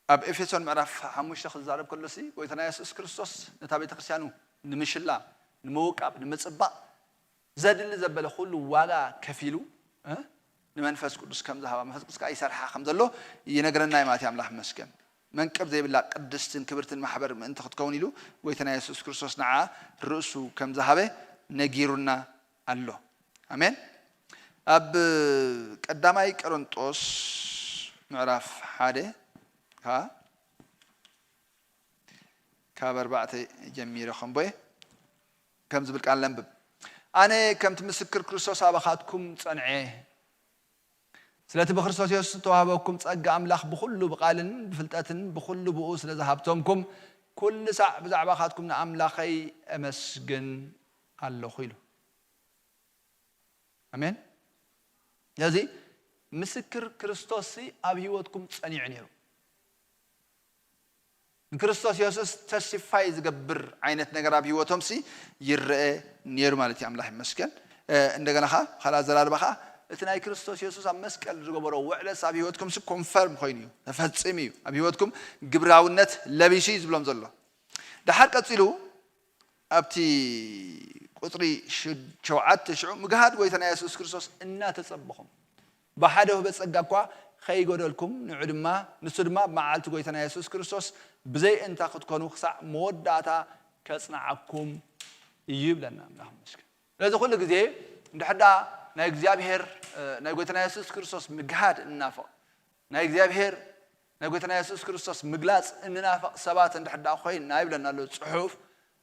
ኣብ ኤፌሶን ምዕራፍ ሓሙሽተ ክዛረብ ከሎ ሲ ጎይታና የሱስ ክርስቶስ ነታ ቤተ ክርስቲያኑ ንምሽላ፣ ንምውቃብ፣ ንምጽባቕ ዘድሊ ዘበለ ኩሉ ዋጋ ከፊሉ፣ እ፣ ንመንፈስ ቅዱስ ከም ዝሃባ፣ መንፈስ ቅዱስ ከኣ ይሰርሓ ከም ዘሎ ይነግረና እዩ ማለት እዩ። ኣምላኽ ይመስገን። መንቅብ ዘይብላ ቅድስትን ክብርትን ማሕበር ምእንቲ ክትከውን ኢሉ ጎይታና የሱስ ክርስቶስ ንዓ ርእሱ ከም ዝሃበ ነጊሩና ኣሎ። ኣሜን። ኣብ ቀዳማይ ቆሮንጦስ ምዕራፍ ሓደ ከኣ ካብ ኣርባዕተ ጀሚረ ከንቦየ ከም ዝብል ቃል ነንብብ። ኣነ ከምቲ ምስክር ክርስቶስ ኣባኻትኩም ጸንዐ፣ ስለቲ ብክርስቶስ የሱስ እተዋህበኩም ጸጋ ኣምላኽ ብኹሉ ብቓልን ብፍልጠትን ብኹሉ ብኡ ስለ ዝሃብቶምኩም፣ ኩሉ ሳዕ ብዛዕባኻትኩም ንኣምላኸይ እመስግን ኣለኹ ኢሉ። ኣሜን። ስለዚ ምስክር ክርስቶስ ሲ ኣብ ህይወትኩም ጸኒዑ ነይሩ። ንክርስቶስ የሱስ ተስፋይ ዝገብር ዓይነት ነገር ኣብ ህይወቶም ሲ ይረአ ነይሩ ማለት እዩ። ኣምላኽ ይመስገን። እንደገና ኸዓ ካልእ ኣዘራርባ ኸዓ እቲ ናይ ክርስቶስ የሱስ ኣብ መስቀል ዝገበሮ ውዕለስ ኣብ ህይወትኩም ሲ ኮንፈርም ኮይኑ እዩ፣ ተፈጺሙ እዩ፣ ኣብ ህይወትኩም ግብራውነት ለቢሱ እዩ ዝብሎም ዘሎ። ደሓር ቀጺሉ ኣብቲ ቁጽሪ ሸውዓተ ሽዑ ምግሃድ ጎይታና የሱስ ክርስቶስ እናተጸበኹም ብሓደ ውህበ ጸጋ እኳ ከይጎደልኩም ንዑ ድማ ንሱ ድማ ኣብ መዓልቲ ጎይታና የሱስ ክርስቶስ ብዘይ እንታ ክትኮኑ ክሳዕ መወዳእታ ከጽንዓኩም እዩ ይብለና ኣምላኽ መስገን። ስለዚ ኩሉ ግዜ እንድሕዳ ናይ እግዚኣብሔር ናይ ጎይታና የሱስ ክርስቶስ ምግሃድ እናፈቕ ናይ እግዚኣብሔር ናይ ጎይታና የሱስ ክርስቶስ ምግላጽ እንናፈቕ ሰባት እንድሕዳ ኮይንና ይብለና ኣሎ ጽሑፍ፣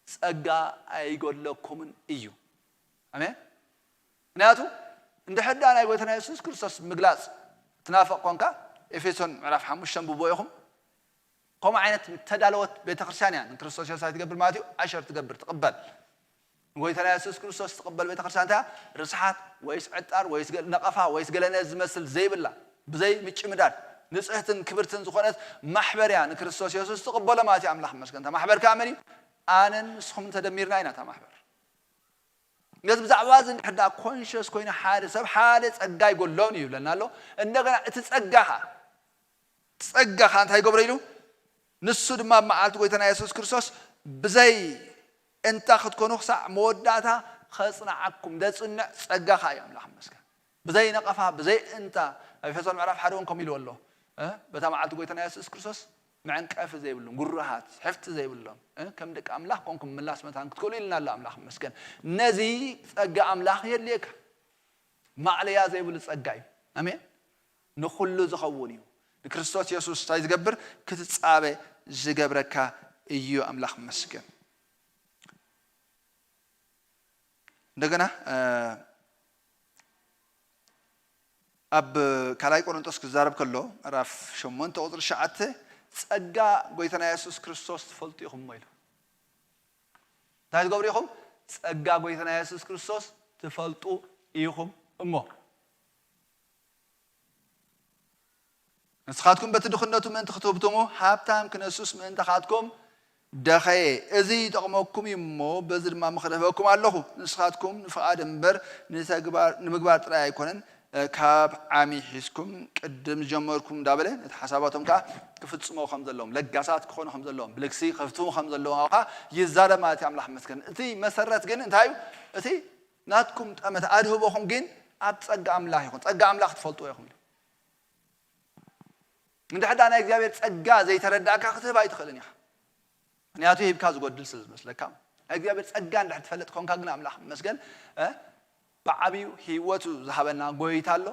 ጸጋ ኣይጎድለኩምን እዩ። ኣሜን። ምክንያቱ እንድሕዳ ናይ ጎይታና የሱስ ክርስቶስ ምግላጽ ትናፈቕ ኮንካ ኤፌሶን ምዕራፍ ሓሙሽተ ንብቦ ኢኹም። ከምኡ ዓይነት ተዳለወት ቤተክርስትያን እያ ንክርስቶስ የሱስ ትገብር ማለት እዩ። ኣሸር ትገብር ትቕበል ንጎይታና የሱስ ክርስቶስ ትቕበል ቤተክርስትያን እንታይ እያ? ርስሓት ወይስ ዕጣር ወይስ ገ- ነቐፋ ወይስ ገለነ ዝመስል ዘይብላ ብዘይ ምጭምዳድ ንጽህትን ክብርትን ዝኾነት ማሕበር እያ ንክርስቶስ የሱስ ትቕበሎ ማለት እዩ። ኣምላኽ መስገን እታ ማሕበር ከዓ መን እዩ? ኣነን ንስኹም ተደሚርና ኢና እታ ማሕበር። ነዚ ብዛዕባ እዚ እንድሕር ደኣ ኮንሽስ ኮይኑ ሓደ ሰብ ሓደ ጸጋ ይጎድሎን እዩ ይብለና ኣሎ። እንደገና እቲ ጸጋ ኸዓ ጸጋ ኸዓ እንታይ ይገብሮ ኢሉ? ንሱ ድማ ኣብ መዓልቲ ጎይታና የሱስ ክርስቶስ ብዘይ እንታ ክትኮኑ ክሳዕ መወዳእታ ኸጽንዓኩም ደጽንዕ ጸጋ ኸዓ እዩ። ኣምላኽ ይመስገን። ብዘይ ነቐፋ ብዘይ እንታ ኣብ ኤፌሶን ምዕራፍ ሓደ እውን ከምኡ ኢልዎ ኣሎ። በታ መዓልቲ ጎይታና የሱስ ክርስቶስ መዕንቀፊ ዘይብሎም፣ ግሩሃት፣ ሕፍቲ ዘይብሎም፣ እ፣ ከም ደቂ ኣምላኽ ኮንኩም ምላስ መታን ክትክእሉ ኢልና ኣሎ። ኣምላኽ ይመስገን። ነዚ ጸጋ ኣምላኽ የድልየካ። ማዕለያ ዘይብሉ ጸጋ እዩ። ኣሜን። ንኹሉ ዝኸውን እዩ። ንክርስቶስ የሱስ እንታይ ዝገብር? ክትጻበ ዝገብረካ እዩ። ኣምላኽ ይመስገን። እንደገና፣ እ፣ ኣብ ካልኣይ ቆሮንጦስ ክዛረብ ከሎ፣ ምዕራፍ ሸሞንተ ቁጽሪ ትሽዓተ፣ "ጸጋ ጎይታና የሱስ ክርስቶስ ትፈልጡ ኢኹም" እሞ ኢሉ። እንታይ ትገብሩ ኢኹም? ጸጋ ጎይታና የሱስ ክርስቶስ ትፈልጡ ኢኹም እሞ። ንስኻትኩም በቲ ድኽነቱ ምእንቲ ክትህብትሙ፣ ሃብታም ክነሱስ ምእንታኻትኩም ደኸየ። እዚ ይጠቕመኩም እዩ እሞ፣ በዚ ድማ ምኽሪ እህበኩም ኣለኹ። ንስኻትኩም ንፍቓድ እምበር ንተግባር፣ ንምግባር ጥራይ ኣይኮነን፣ ካብ ዓሚ ሒዝኩም ቅድም ዝጀመርኩም እንዳበለ፣ ነቲ ሓሳባቶም ከኣ ክፍጽሞ ከም ዘለዎም፣ ለጋሳት ክኾኑ ከም ዘለዎም፣ ብልግሲ ክህብትሙ ከም ዘለዎም ከኣ ይዛረብ ማለት እዩ። ኣምላኽ ይመስገን። እቲ መሰረት ግን እንታይ እዩ? እቲ ናትኩም ጠመተ ኣድህቦኹም ግን ኣብ ጸጋ ኣምላኽ ይኹን። ጸጋ ኣምላኽ ትፈልጥዎ ኢኹም። እንድሕር ደኣ ናይ እግዚኣብሔር ጸጋ ዘይተረዳእካ ክትህብ ኣይትኽእልን ኢኻ። ምኽንያቱ ሂብካ ዝጎድል ስለ ዝመስለካ። ናይ እግዚኣብሔር ጸጋ እንድሕር ትፈልጥ ኮንካ ግን ኣምላኽ ይመስገን፣ እ፣ ብዓብዩ ህይወቱ ዝሃበና ጎይታ ኣሎ።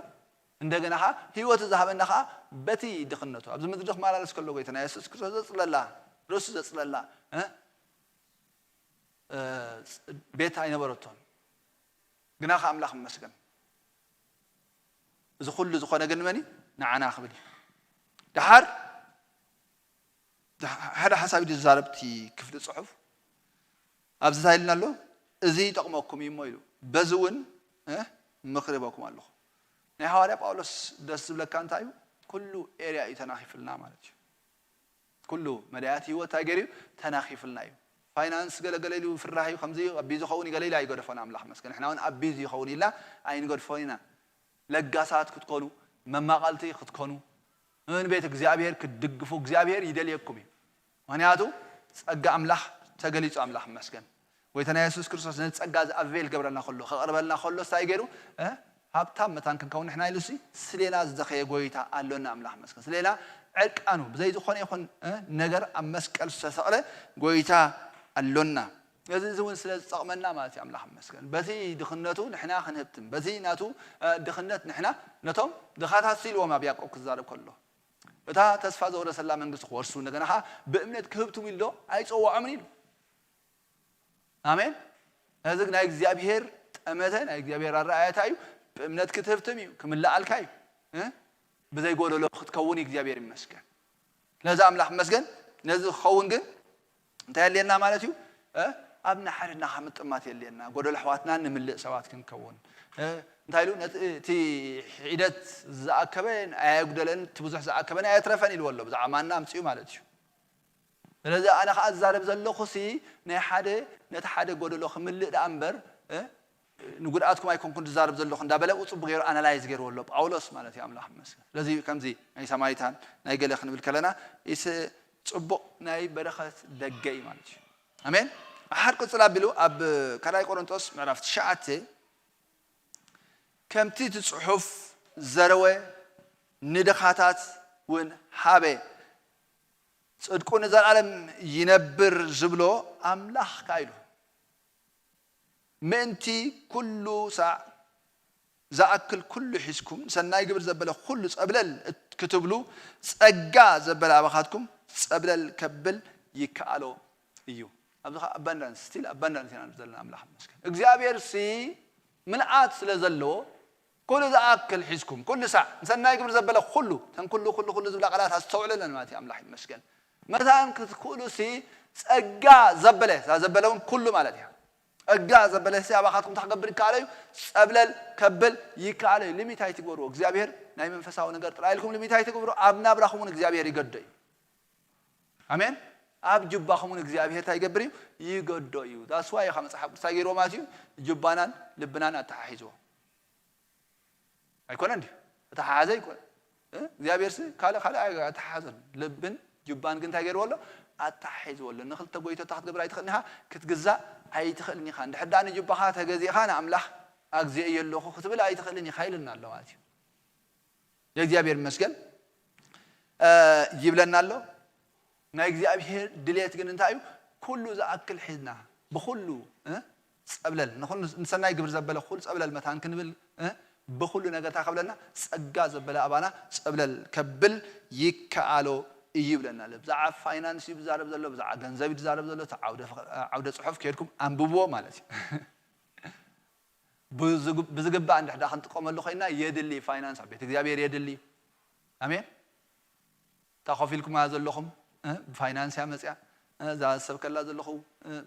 እንደገና ኸዓ ህይወቱ ዝሃበና ኸዓ በቲ ድኽነቱ ኣብዚ ምድሪ ክመላለስ ከሎ ጎይታና የሱስ ክርስቶስ ዘጽለላ፣ ርእሱ ዘጽለላ፣ እ፣ እ፣ ቤት ኣይነበረቶን። ግና ኸዓ ኣምላኽ ይመስገን። እዚ ኩሉ ዝኾነ ግን መን እዩ? ንዓና ክብል እዩ። ደሓር ሓደ ሓሳብ እዩ ዝዛረብ እቲ ክፍሊ ጽሑፍ። ኣብዚ እንታይ ኢልና ኣሎ? "እዚ ይጠቕመኩም እዩ እሞ" ኢሉ። "በዚ እውን፣ እ፣ ምኽሪ ሂበኩም ኣለኹ።" ናይ ሃዋርያ ጳውሎስ ደስ ዝብለካ እንታይ እዩ? ኩሉ ኤርያ እዩ ተናኺፍልና ማለት እዩ። ኩሉ መዳያት ህይወት እንታይ ገይሩ እዩ? ተናኺፍልና እዩ። ፋይናንስ ገለ ገለ ኢሉ ፍራህ እዩ፣ ከምዚ እዩ፣ ኣቢዚ ይኸውን እዩ ገለ ኢሉ ኣይገደፎን ኣምላኽ መስገን። ንሕና እውን ኣቢዚ ይኸውን ኢልና ኣይንገድፎን ኢና። ለጋሳት ክትኮኑ፣ መማቐልቲ ክትኮኑ፣ ንቤት እግዚኣብሔር ክትድግፉ እግዚኣብሔር ይደልየኩም እዩ። ምኽንያቱ ጸጋ ኣምላኽ ተገሊጹ ኣምላኽ መስገን። ጎይታና የሱስ ክርስቶስ ነቲ ጸጋ እዚ ኣቬል ገብረልና ከሎ፣ ከቕርበልና ከሎ እንታይ ገይሩ? እ? ሃብታም መታን ክንከውን ንሕና ኢሉሲ ስሌና ዝደኸየ ጎይታ ኣሎና ኣምላኽ መስገን። ስሌና ዕርቃኑ ብዘይ ዝኾነ ይኹን፣ እ፣ ነገር ኣብ መስቀል ዝተሰቕለ ጎይታ ኣሎና። እዚ፣ እዚ እውን ስለ ዝጠቕመና ማለት እዩ ኣምላኽ መስገን። በቲ ድኽነቱ ንሕና ክንህብትም፣ በቲ ናቱ፣ እ፣ ድኽነት ንሕና ነቶም ድኻታት ኢልዎም ኣብ ያዕቆብ ክዛረብ ከሎ። እታ ተስፋ ዘወረሰላ መንግስቲ ክወርሱ እንደገና ኸዓ ብእምነት ክህብትሙ ኢሉ ዶ ኣይጸውዖምን ኢሉ። ኣሜን። እዚ ናይ እግዚኣብሔር ጠመተ ናይ እግዚኣብሔር ኣረኣእያ እንታይ እዩ? ብእምነት ክትህብትም እዩ፣ ክምልኣልካ እዩ። እ? ብዘይ ጎደሎ ክትከውን እዩ እግዚኣብሔር ይመስገን። ስለዚ ኣምላኽ ይመስገን። ነዚ ክኸውን ግን እንታይ የድልየና ማለት እዩ? ኣብ ንሓድና ምጥማት የድልየና። ጎደሎ ኣሕዋትና ንምልእ ሰባት ክንከውን። እንታይ ኢሉ? ነቲ እቲ ሒደት ዝኣከበ ኣየጉደለን፣ እቲ ብዙሕ ዝኣከበን ኣየትረፈን ኢልዎ ኣሎ። ብዛዕባ ማና ኣምፅኡ ማለት እዩ። ስለዚ ኣነ ከዓ ዝዛረብ ዘለኹ ሲ ናይ ሓደ ነቲ ሓደ ጎደሎ ክምልእ ደኣ እምበር ንጉድኣትኩም ኣይኮንኩን ዝዛረብ ዘለኹ እንዳበለ ጽቡቅ ገይሩ ኣናላይዝ ገይርዎ ኣሎ ጳውሎስ ማለት እዩ። ኣምላኽ ይመስገን። ስለዚ ከምዚ ናይ ሳማሪታን ናይ ገለ ክንብል ከለና ኢስ ጽቡቅ ናይ በረኸት ደገ እዩ ማለት እዩ። ኣሜን። ሓር ቅጽል ኣቢሉ ኣብ ካልኣይ ቆሮንጦስ ምዕራፍ ትሽዓተ ከምቲ እቲ ጽሑፍ ዘረወ ንድኻታት እውን ሃበ ጽድቁ ንዘለኣለም ይነብር ዝብሎ ኣምላኽ ከኣ ኢሉ ምእንቲ ኩሉ ሳዕ ዝኣክል ኩሉ ሒዝኩም ንሰናይ ግብር ዘበለ ኩሉ ጸብለል ክትብሉ ጸጋ ዘበለ ኣባኻትኩም ጸብለል ከብል ይከኣሎ እዩ። ኣብዚ ከዓ ኣባንዳንስ ስቲል ኣባንዳንስ ኢና ዘለና ኣምላኽ ይመስገን እግዚኣብሔር ሲ ምልኣት ስለ ዘለዎ ኩሉ ዝኣክል ሒዝኩም ኩሉ ሳዕ ንሰናይ ግብር ዘበለ ኩሉ ተን ኩሉ ኩሉ ኩሉ ዝብላ ቃላት ኣስተውዕለለን ማለት እዩ ኣምላኽ ይመስገን መታን ክትክእሉ ሲ ጸጋ ዘበለ እዛ ዘበለ እውን ኩሉ ማለት እያ ጸጋ ዘበለ ሲ ኣባኻትኩም እንታይ ክገብር ይከኣለ እዩ ጸብለል ከብል ይከኣለ እዩ ሊሚት ኣይትግበርዎ እግዚኣብሔር ናይ መንፈሳዊ ነገር ጥራይ ኢልኩም ሊሚት ኣይትግብሩ ኣብ ናብራኹም እውን እግዚኣብሔር ይገዶ እዩ ኣሜን ኣብ ጅባኹም እውን እግዚኣብሔር እንታይ ይገብር እዩ ይገዶ እዩ that's why ካብ መፅሓፍ ቅዱስ እንታይ ገይርዎ ማለት እዩ ጅባናን ልብናን ኣተሓሒዝዎ ኣይኮነ እንዲ ኣተሓሓዘ ኣይኮነ እግዚኣብሔር ሲ ካልእ ካልእ ኣተሓሓዘን ልብን ጅባን ግን እንታይ ገይርዎ ኣሎ ኣተሓሒዝዎ ኣሎ ንክልተ ጎይቶታ ክትገብር ኣይትኽእልን ኢኻ ክትግዛእ ኣይትኽእልን ኢኻ እንድሕር ዳ ንጅባኻ ተገዚእኻ ንኣምላኽ ኣግዜእዮ ኣለኹ ክትብል ኣይትኽእልን ኢኻ ኢልና ኣሎ ማለት እዩ እግዚኣብሔር ይመስገን ይብለና ኣሎ ናይ እግዚኣብሔር ድሌት ግን እንታይ እዩ ኩሉ ዝኣክል ሒዝና ብኩሉ ጸብለል ንሰናይ ግብር ዘበለ ኩሉ ጸብለል መታን ክንብል ብኩሉ ነገር እንታይ ከብለና ጸጋ ዘበለ ኣባና ጸብለል ከብል ይከኣሎ እዩ ይብለና ኣሎ ብዛዕባ ፋይናንስ እዩ ብዛረብ ዘሎ ብዛዕባ ገንዘብ እዩ ዝዛረብ ዘሎ ዓውደ ፅሑፍ ከድኩም ኣንብብዎ ማለት እዩ ብዝግባእ እንድሕዳ ክንጥቀመሉ ኮይና የድሊ ፋይናንስ ኣብ ቤት እግዚኣብሔር የድሊ ኣሜን እታ ኮፍ ኢልኩማ ዘለኹም ብፋይናንስ እያ መፅያ እዛ ዝሰብከላ ዘለኹ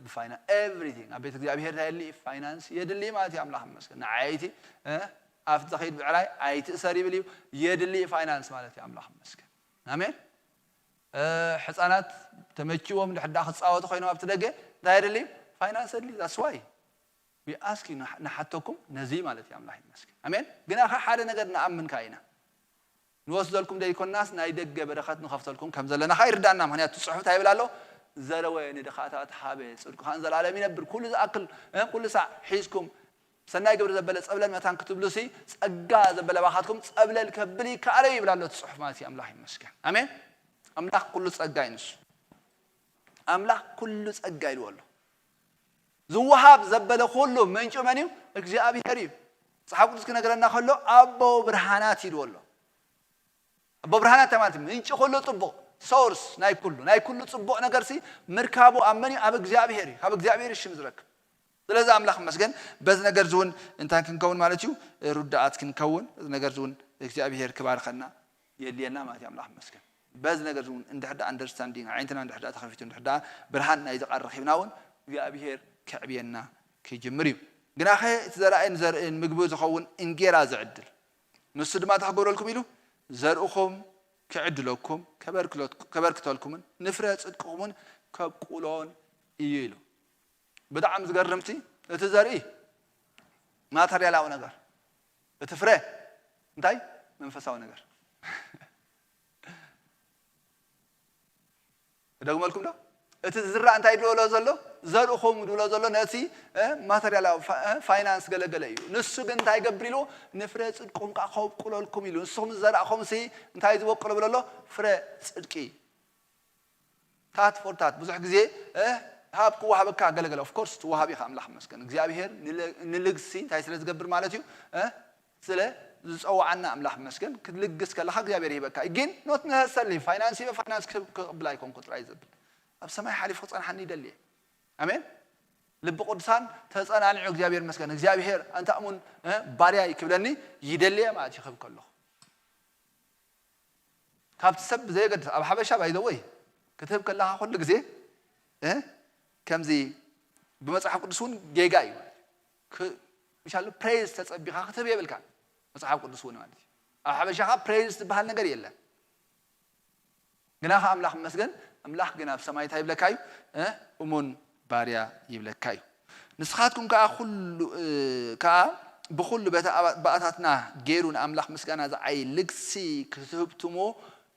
ብፋይና ኤቭሪቲንግ ኣብ ቤት እግዚኣብሔር እንታይ የድሊ ፋይናንስ የድሊ ማለት እዩ ኣምላኽ መስገን ንዓይቲ ኣብቲ ተኸይድ ብዕራይ ኣይትእሰር ይብል እዩ የድሊ ፋይናንስ ማለት እዩ ኣምላኽ መስገን ኣሜን ሕፃናት ተመችዎም ድሕዳ ክፃወቱ ኮይኖም ኣብቲ ደገ እንታይ የድሊ ፋይናንስ የድሊ that's why we ask you ንሓተኩም ነዚ ማለት እዩ ኣምላኽ ይመስገን ኣሜን ግና ከ ሓደ ነገር ንኣምን ከ ኢና ንወስደልኩም ዘይኮናስ ናይ ደገ በረኸት ንኸፍተልኩም ከም ዘለና ከ ይርዳና ምክንያቱ ፅሑፍ እንታይ ይብል ኣሎ ዘረወ ንድኻታት ሃበ ፅድቁ ከን ዘላለም ይነብር ኩሉ ዝኣክል ኩሉ ሳዕ ሒዝኩም ሰናይ ግብሪ ዘበለ ጸብለል መታን ክትብሉ ሲ ጸጋ ዘበለ ባኻትኩም ጸብለል ከብል ይከኣለ ይብል ኣሎ እቲ ጽሑፍ ማለት እዩ ኣምላኽ ይመስገን ኣሜን ኣምላኽ ኩሉ ጸጋ እዩ ንሱ ኣምላኽ ኩሉ ጸጋ ኢልዎ ኣሎ ዝወሃብ ዘበለ ኩሉ ምንጩ መን እዩ እግዚኣብሔር እዩ መጽሓፍ ቅዱስ ክነገረና ከሎ ኣቦ ብርሃናት ኢልዎ ኣሎ ኣቦ ብርሃናት ማለት ምንጪ ኩሉ ጽቡቕ ሶርስ ናይ ኩሉ ናይ ኩሉ ጽቡቕ ነገር ሲ ምርካቡ ኣብ መን እዩ ኣብ እግዚኣብሔር እዩ ካብ እግዚኣብሔር እዩ ሽም ዝረክብ ስለዚ ኣምላኽ መስገን በዚ ነገር እውን እንታይ ክንከውን ማለት እዩ ሩዳኣት ክንከውን በዚ ነገር እውን እግዚኣብሔር ክባርኸና የድልየና ማለት እዩ ኣምላኽ መስገን በዚ ነገር እውን እንድሕዳ ኣንደርስታንዲንግ ዓይነትና እንድሕዳ ተኸፊቱ እንድሕዳ ብርሃን ናይ ዝቓር ረኺብና እውን እግዚኣብሔር ክዕብየና ክጅምር እዩ ግናኸ እቲ ዘርኣይ ንዘርእን ምግቢ ዝኸውን እንጌራ ዝዕድል ንሱ ድማ እንታይ ክገብረልኩም ኢሉ ዘርእኹም ክዕድለኩም ከበርክተልኩምን ንፍረ ፅድቅኹምን ከብቁሎን እዩ ኢሉ ብጣዕሚ ዝገርምቲ እቲ ዘርኢ ማተርያላዊ ነገር እቲ ፍረ እንታይ መንፈሳዊ ነገር እደግመልኩም ዶ እቲ ዝራእ እንታይ ድብሎ ዘሎ ዘርእኹም ድብሎ ዘሎ ነቲ ማተርያላዊ ፋይናንስ ገለገለ እዩ ንሱ ግን እንታይ ገብር ኢሉ ንፍረ ፅድቁም ከዓ ከብቁለልኩም ኢሉ ንስኹም ዝዘራእኹም ሲ እንታይ ዝበቁሎ ብሎ ኣሎ ፍረ ፅድቂ ታት ፎር ታት ብዙሕ ግዜ ሃብ ክወሃበካ ገለገለ ኦፍኮርስ ትወሃብ ኢኻ ኣምላኽ መስገን እግዚኣብሄር ንልግሲ እንታይ ስለ ዝገብር ማለት እዩ ስለ ዝፀዋዓና ኣምላኽ መስገን ክትልግስ ከለኻ እግዚኣብሔር ይህበካ ግን ኖት ነሰሊ ፋይናንስ ሂበ ፋይናንስ ክብል ኣይኮንኩ ጥራይ ዘብል ኣብ ሰማይ ሓሊፉ ክፀንሓኒ ይደሊ እየ ኣሜን ልቢ ቅዱሳን ተፀናኒዑ እግዚኣብሔር መስገን እግዚኣብሔር ኣንታ እሙን ባርያ ይክብለኒ ይደሊ እየ ማለት ይኽብ ከለኹ ካብቲ ሰብ ብዘየገድስ ኣብ ሓበሻ ባይዘወይ ክትህብ ከለኻ ኩሉ ግዜ እ ከምዚ ብመጽሓፍ ቅዱስ እውን ጌጋ እዩ። ክ- ምሻሉ ፕሬዝ ተጸቢኻ ክትህብ የብልካ። መጽሓፍ ቅዱስ እውን ማለት እዩ። ኣብ ሓበሻኻ ፕሬዝ ዝበሃል ነገር የለን። ግናኸ ኣምላኽ መስገን ኣምላኽ ግን ኣብ ሰማይ እንታይ ይብለካ እዩ? እ እሙን ባርያ ይብለካ እዩ። ንስኻትኩም ከኣ ኩሉ ከኣ ብኹሉ በቲ ባእታትና ገይሩ ንኣምላኽ ምስጋና ዝዓይ ልግሲ ክትህብትሞ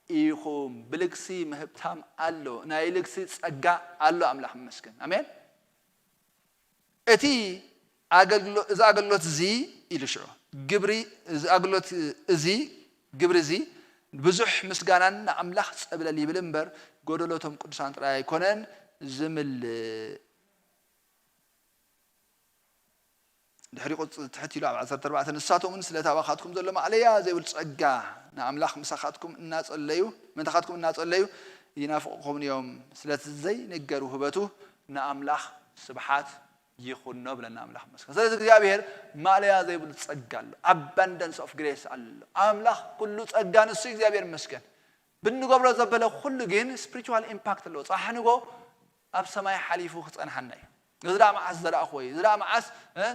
ኢኹም። ብልግሲ ምህብታም ኣሎ፣ ናይ ልግሲ ጸጋ ኣሎ። ኣምላኽ ይመስገን። ኣሜን። እቲ ኣገልግሎ- እዚ ኣገልግሎት እዚ ኢሉ ሽዑ ግብሪ እዚ ኣገልግሎት እዚ ግብሪ እዚ ብዙሕ ምስጋናን ንኣምላኽ ጸብለል ይብል እምበር ጎደሎቶም ቅዱሳን ጥራይ ኣይኮነን ዝምልእ። ድሕሪ ቁጽ- ትሕት ኢሉ ኣብ ዓሰርተ ኣርባዕተ ንሳቶም እውን ስለቲ ኣባኻትኩም ዘሎ ማዕለያ ዘይብል ጸጋ ንኣምላኽ ምሳኻትኩም እናጸለዩ ምእንታኻትኩም እናጸለዩ ይናፍቕኹምን እዮም። ስለቲ ዘይንገር ውህበቱ ንኣምላኽ ስብሓት ይኹኖ ብለና ኣምላኽ መስገን። ስለዚ እግዚኣብሔር ማዕለያ ዘይብሉ ጸጋ ኣሎ፣ abundance of grace ኣሎ። ኣምላኽ ኩሉ ጸጋ ንሱ እግዚኣብሔር መስገን። ብንገብሮ ዘበለ ኩሉ ግን ስፕሪቹዋል ኢምፓክት ኣለዎ። ጸሓንጎ ኣብ ሰማይ ሓሊፉ ክጸንሓና እዩ። እዚ ደኣ መዓስ ዘርኣኽዎ እዩ፣ እዚ ደኣ መዓስ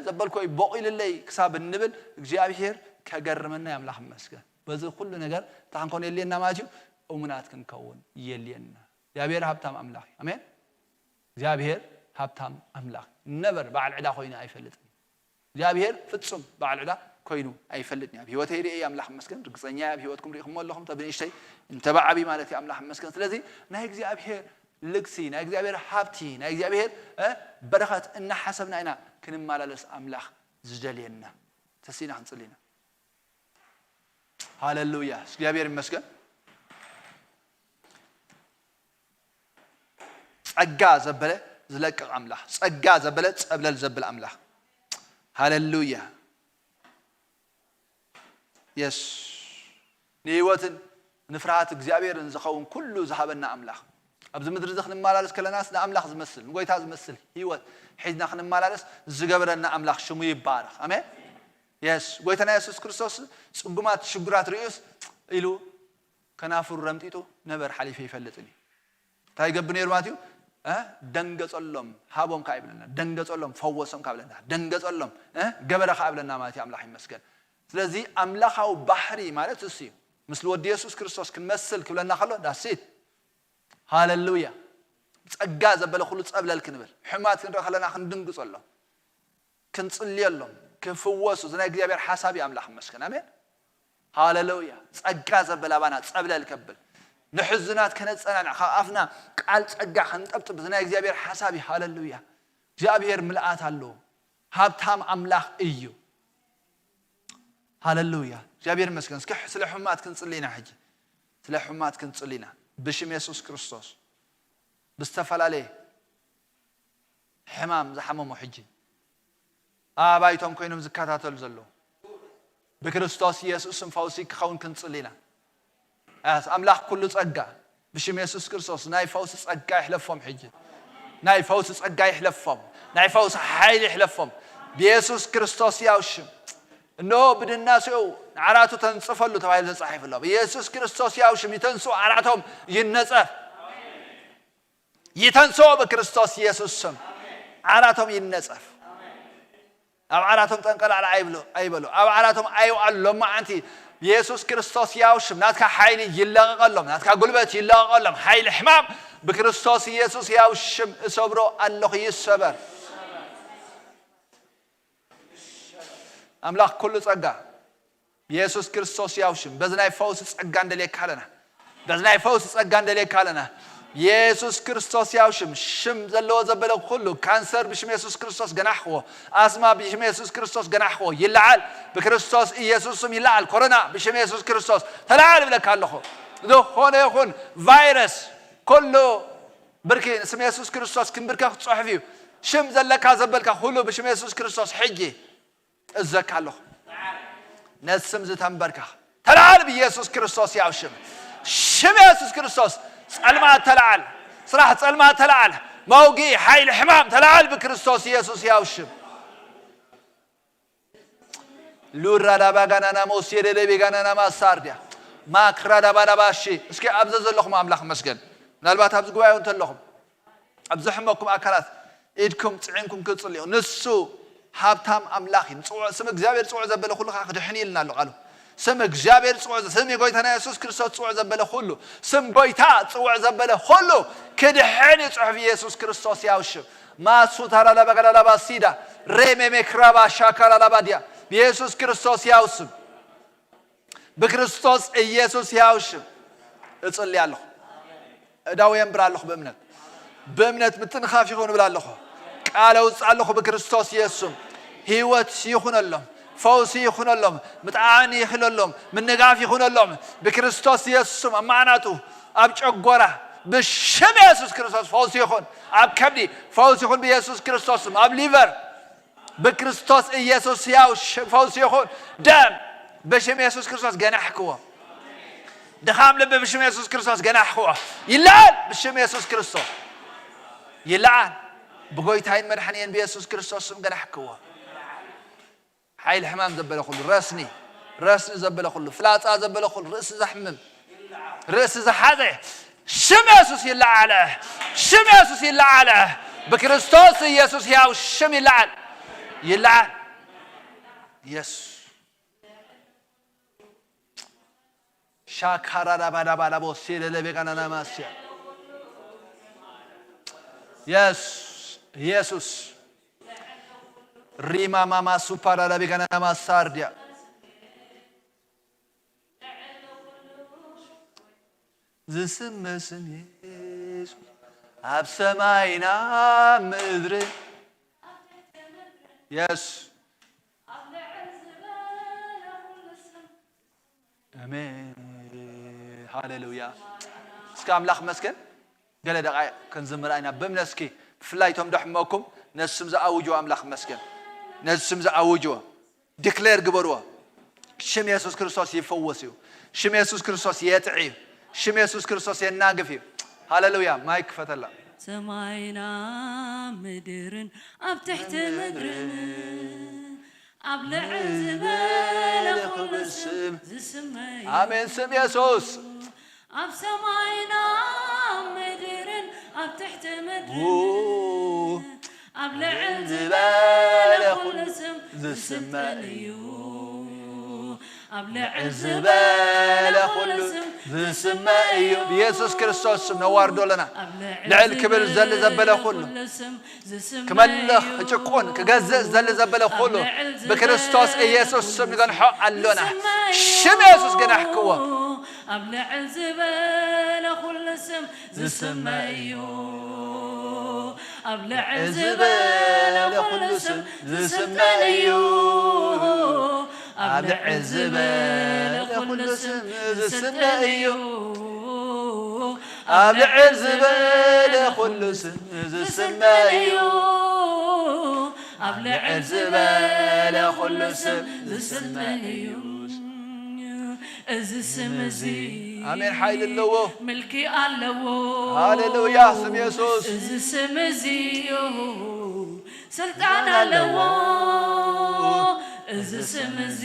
ዘበልኮ እዩ ቦቒልለይ ክሳብ እንብል እግዚኣብሔር ከገርመና እዩ። ኣምላኽ ይመስገን። በዚ ኩሉ ነገር እንታይ ክንኮን የድልየና ማለት እዩ? እሙናት ክንከውን የድልየና። እግዚኣብሔር ሃብታም ኣምላኽ እዩ። ኣሜን። እግዚኣብሔር ሃብታም ኣምላኽ እዩ። ነበር በዓል ዕዳ ኮይኑ ኣይፈልጥን። እግዚኣብሔር ፍጹም በዓል ዕዳ ኮይኑ ኣይፈልጥን እዩ። ኣብ ህይወተይ ርእየ ኣምላኽ ይመስገን። ርግጸኛ እየ ኣብ ህይወትኩም ርኢኹሞ ኣለኹም። ተብንእሽተይ እንተበዓቢ ማለት እዩ ኣምላኽ ይመስገን። ስለዚ ናይ እግዚኣብሔር ልግሲ፣ ናይ እግዚኣብሔር ሃብቲ፣ ናይ እግዚኣብሔር እ በረኸት እናሓሰብና ኢና ክንመላለስ ኣምላኽ ዝደልየና። ተሲና ክንጽሊ ኢና። ሃሌሉያ። እግዚኣብሔር ይመስገን። ጸጋ ዘበለ ዝለቅቕ ኣምላኽ፣ ጸጋ ዘበለ ጸብለል ዘብል ኣምላኽ። ሃሌሉያ። የስ ንህይወትን ንፍርሃት እግዚኣብሔርን ዝኸውን ኩሉ ዝሃበና ኣምላኽ። ኣብዚ ምድሪ እዚ ክንመላለስ ከለናስ ንኣምላኽ ዝመስል ንጎይታ ዝመስል ህይወት ሒዝና ክንመላለስ ዝገበረና ኣምላኽ ሽሙ ይባረኽ። ኣሜን። የስ ጎይታና የሱስ ክርስቶስ ጽጉማት ሽጉራት ርእዩስ ኢሉ ከናፍሩ ረምጢጡ ነበር ሓሊፈ ይፈልጥን እዩ። እንታይ ይገብር ነይሩ ማለት እዩ? ደንገጸሎም ሃቦም ከዓ ይብለና፣ ደንገጸሎም ፈወሶም ከዓ ብለና፣ ደንገጸሎም ገበረ ከዓ ብለና ማለት እዩ። ኣምላኽ ይመስገን። ስለዚ ኣምላኻዊ ባህሪ ማለት እሱ እዩ። ምስሉ ወዲ የሱስ ክርስቶስ ክንመስል ክብለና ከሎ ዳሲት ሃለሉያ። ጸጋ ዘበለ ኩሉ ጸብለል ክንብል ሕማት ክንርኢ ከለና ክንድንግጸሎም ክንጽልየሎም ክፍወሱ እዚ ናይ እግዚኣብሔር ሓሳብ እዩ። ኣምላኽ ይመስገን። ኣሜን ሃሌሉያ። ጸጋ ዘበለ ኣባና ጸብለል ከብል ንሕዙናት ከነጸናንዕ ካብ ኣፍና ቃል ጸጋ ከንጠብጥብ እዚ ናይ እግዚኣብሔር ሓሳብ እዩ። ሃሌሉያ። እግዚኣብሔር ምልኣት ኣለዎ። ሃብታም ኣምላኽ እዩ። ሃሌሉያ። እግዚኣብሔር ይመስገን። እስኪ ስለ ሕማት ክንጽሊ ኢና። ሕጂ ስለ ሕማት ክንጽሊ ኢና። ብሽም የሱስ ክርስቶስ ብዝተፈላለየ ሕማም ዝሓመሙ ሕጂ ኣባይቶም ኮይኖም ዝከታተሉ ዘለዉ ብክርስቶስ ኢየሱስ ስም ፈውሲ ክኸውን ክንጽሊ ኢና። ኣያስ ኣምላኽ ኩሉ ጸጋ ብሽም የሱስ ክርስቶስ ናይ ፈውሲ ጸጋ ይሕለፎም። ሕጂ ናይ ፈውሲ ጸጋ ይሕለፎም። ናይ ፈውሲ ሓይሊ ይሕለፎም ብየሱስ ክርስቶስ ያው ሽም። እንሆ ብድናሴኡ ንዓራቱ ተንጽፈሉ ተባሂሉ ተጻሒፉ ኣሎ። ብየሱስ ክርስቶስ ያው ሽም ይተንሱ፣ ዓራቶም ይነጸፍ። ይተንስኦ ብክርስቶስ ኢየሱስ ስም ዓራቶም ይነጸፍ። ኣብ ዓራቶም ጠንቀላዕላ ኣይብሉ ኣይበሉ። ኣብ ዓራቶም ኣይውዓሉ። ሎማዓንቲ የሱስ ክርስቶስ ያው ሽም ናትካ ሓይሊ ይለቐቐሎም፣ ናትካ ጉልበት ይለቐቐሎም። ሓይሊ ሕማም ብክርስቶስ ኢየሱስ ያው ሽም እሰብሮ ኣለኹ። ይሰበር። ኣምላኽ ኩሉ ጸጋ የሱስ ክርስቶስ ያው ሽም በዚ ናይ ፈውሲ ጸጋ እንደልየካ ኣለና። በዚ ናይ ፈውሲ ጸጋ እንደልየካ ኣለና። የሱስ ክርስቶስ ያው ሽም ሽም ዘለዎ ዘበለ ኩሉ ካንሰር ብሽም የሱስ ክርስቶስ ገናሕክዎ። ኣስማ ብሽም የሱስ ክርስቶስ ገናሕክዎ። ይለዓል ብክርስቶስ ኢየሱስ ስም ይለዓል። ኮሮና ብሽም የሱስ ክርስቶስ ተለዓል ብለካ ኣለኹ። ዝኾነ ይኹን ቫይረስ ኩሉ ብርኪ ስም የሱስ ክርስቶስ ክንብርከክ ጽሑፍ እዩ። ሽም ዘለካ ዘበልካ ኩሉ ብሽም የሱስ ክርስቶስ ሕጂ እዘካ ኣለኹ። ነስም ዝተንበርካ ተለዓል ብኢየሱስ ክርስቶስ ያው ሽም ሽም የሱስ ክርስቶስ ጸልማት ተለዓል። ስራሕ ጸልማት ተለዓል። መውጊ ሓይሊ ሕማም ተለዓል ብክርስቶስ ኢየሱስ ያው ሽም። ሉራ ዳባጋናና ሞሴ ደለቤጋናና ማሳርዲያ ማክራዳባዳባሺ። እስኪ ኣብዚ ዘለኹም ኣምላኽ መስገን። ምናልባት ኣብዚ ጉባኤ እውን ተለኹም፣ ኣብ ዘሕመኩም ኣካላት ኢድኩም ጽዒንኩም ክትጽልዩ። ንሱ ሃብታም ኣምላኽ እዩ። ንጽውዕ-፣ ስም እግዚኣብሔር ጽውዕ ዘበለ ኩሉ ከዓ ክድሕን እዩ ኢልና ኣሎ ቃሉ። ስም እግዚኣብሔር ጽውዕ ዘ-፣ ስም ጎይታና የሱስ ክርስቶስ ጽውዕ ዘበለ ኩሉ፣ ስም ጎይታ ጽውዕ ዘበለ ኩሉ ክድሕን እዩ። ጽሑፍ ኢየሱስ ክርስቶስ ያው ሽም። ማሱታራላባጋላባሲዳ ሬሜሜክራባ ሻካራላባዲያ ብኢየሱስ ክርስቶስ ያው ስም። ብክርስቶስ ኢየሱስ ሕያው ሽም እጽሊ ኣለኹ። እዳው የንብር ኣለኹ ብእምነት። ብእምነት ምትንኻፍ ይኹን እብል ኣለኹ። ቃል ኣውጽእ ኣለኹ ብክርስቶስ ኢየሱስ ስም። ህይወት ይኹነሎም። ፈውሲ ይኹነሎም። ምጥዓን ይኽለሎም። ምንጋፍ ይኹነሎም። ብክርስቶስ ኢየሱስ ስም ኣብ ማዕናጡ፣ ኣብ ጨጎራ፣ ብሽም ኢየሱስ ክርስቶስ ፈውሲ ይኹን። ኣብ ከብዲ ፈውሲ ይኹን ብኢየሱስ ክርስቶስ ስም። ኣብ ሊቨር ብክርስቶስ ኢየሱስ ሕያው ሽ-፣ ፈውሲ ይኹን። ደም ብሽም ኢየሱስ ክርስቶስ ገናሕክዎ። ድኻም ልቢ ብሽም ኢየሱስ ክርስቶስ ገናሕክዎ። ይለዓል ብሽም ኢየሱስ ክርስቶስ። ይለዓል ብጎይታይን መድሓኒየን ብኢየሱስ ክርስቶስ ስም ገናሕክዎ። ሓይል ሕማም ዘበለ ኩሉ ረስኒ፣ ረስኒ ዘበለ ኩሉ፣ ፍላጻ ዘበለ ኩሉ፣ ርእሲ ዘሕምም፣ ርእሲ ዝሓዘ ሽም የሱስ ይለዓለ። ሽም የሱስ ይለዓለ። ብክርስቶስ ኢየሱስ ሕያው ሽም ይለዓል። ይለዓል። የሱስ። ሻካራዳባዳባዳቦ ሴለለቤጋናናማስያ። የስ-፣ ኢየሱስ። ሪማ ማማ ሱፓራዳቤጋናናማሳርዲያ። ዝስመ ስም የሱስ ኣብ ሰማይና ምድሪ። የስ-፣ ኣሜን። ሃሌሉያ። እስከ ኣምላኽ መስገን። ገለ ደቓይቕ ክንዝምር ኢና። ብእምነት እስኪ፣ ብፍላይ እቶም ደሕመኩም፣ ነዚ ስም ዝኣውጅዎ ኣምላኽ መስገን። ነዚ ስም ዝኣውጅዎ፣ ዲክሌር ግበርዎ። ሽም የሱስ ክርስቶስ ይፈውስ እዩ። ሽም የሱስ ክርስቶስ የጥዒ እዩ። ሽም የሱስ ክርስቶስ የናግፍ እዩ። ሃሌሉያ። ማይክ ክፈተላ። ሰማይና ምድርን ኣብ ትሕቲ ምድርን ኣብ ልዕል ዝበለ ኩሉ ስም ዝስመ እዩ። ኣሜን። ስም የሱስ። ኣብ ሰማይና ኣብ ምድርን ኣብ ትሕቲ ምድርን ው። ኣብ ልዕል ዝበለ ኩሉ ስም ዝስመ እዩ። ኣብ ልዕል ዝበለ ኩሉ ስም ዝስመ እዩ። ብኢየሱስ ክርስቶስ ስም ነዋርዶ ኣለና። ኣብ ልዕል ክብል ዝበለ ዘሊ ዘበለ ኩሉ ኩሉ ስም ክመልኽ፣ ክጭቁን፣ ክገዝእ ዝደሊ ዘበለ ኩሉ ብክርስቶስ ኢየሱስ ስም ንገንሖ ኣሎና። ሽም የሱስ ገናሕክዎ። ኣብ ልዕል ዝበለ ኩሉ ስም ዝስመ እዩ። ኣብ ልዕል ዝበለ ኩሉ ስም ዝስመ እዩ። ኣብ ልዕል ዝበለ ኩሉ ስም ዝስመ እዩ። ኣብ ልዕል ዝበለ ኩሉ ስም ዝስመ እዩ። ኣብ ልዕል ዝበለ ኩሉ ስም ዝስመ እዩ። እዚ ስም እዚ ኣሜን። ሓይሊ ኣለዎ። ምልኪ ኣለዎ። ሃሌሉያ። ስም የሱስ። እዚ ስም እዚ ስልጣን ኣለዎ። እዚ ስም እዚ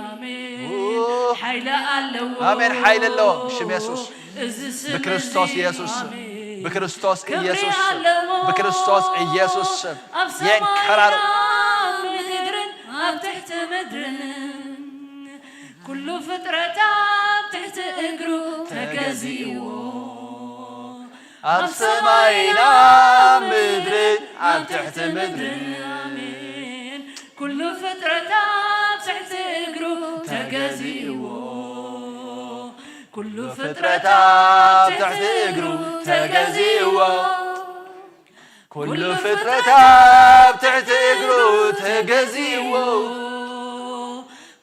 ኣሜን። ሓይሊ ኣለዎ። ኣሜን። ሓይሊ ኣለዎ። ሽም የሱስ። እዚ ስም ብክርስቶስ እዚ ኢየሱስ ስም። ኣሜን። ብክርስቶስ ክብሪ ኢየሱስ ስም። ኣለዎ። ብክርስቶስ ኢየሱስ ስም። ኣብ የንከራሩ። ሰማይን ምድርን ኣብ ትሕቲ ምድርን ኩሉ ፍጥረት ኣብ ትሕቲ እግሩ ተገዚእዎ። ኣብ ሰማይን ኣብ ምድርን ኣብ ትሕቲ ምድርን ኣሜን። ኩሉ ፍጥረት ኣብ ትሕቲ እግሩ ተገዚእዎ። ኩሉ ፍጥረት ኣብ ትሕቲ እግሩ ተገዚእዎ። ኩሉ ፍጥረት ኣብ ትሕቲ እግሩ ተገዚእዎ።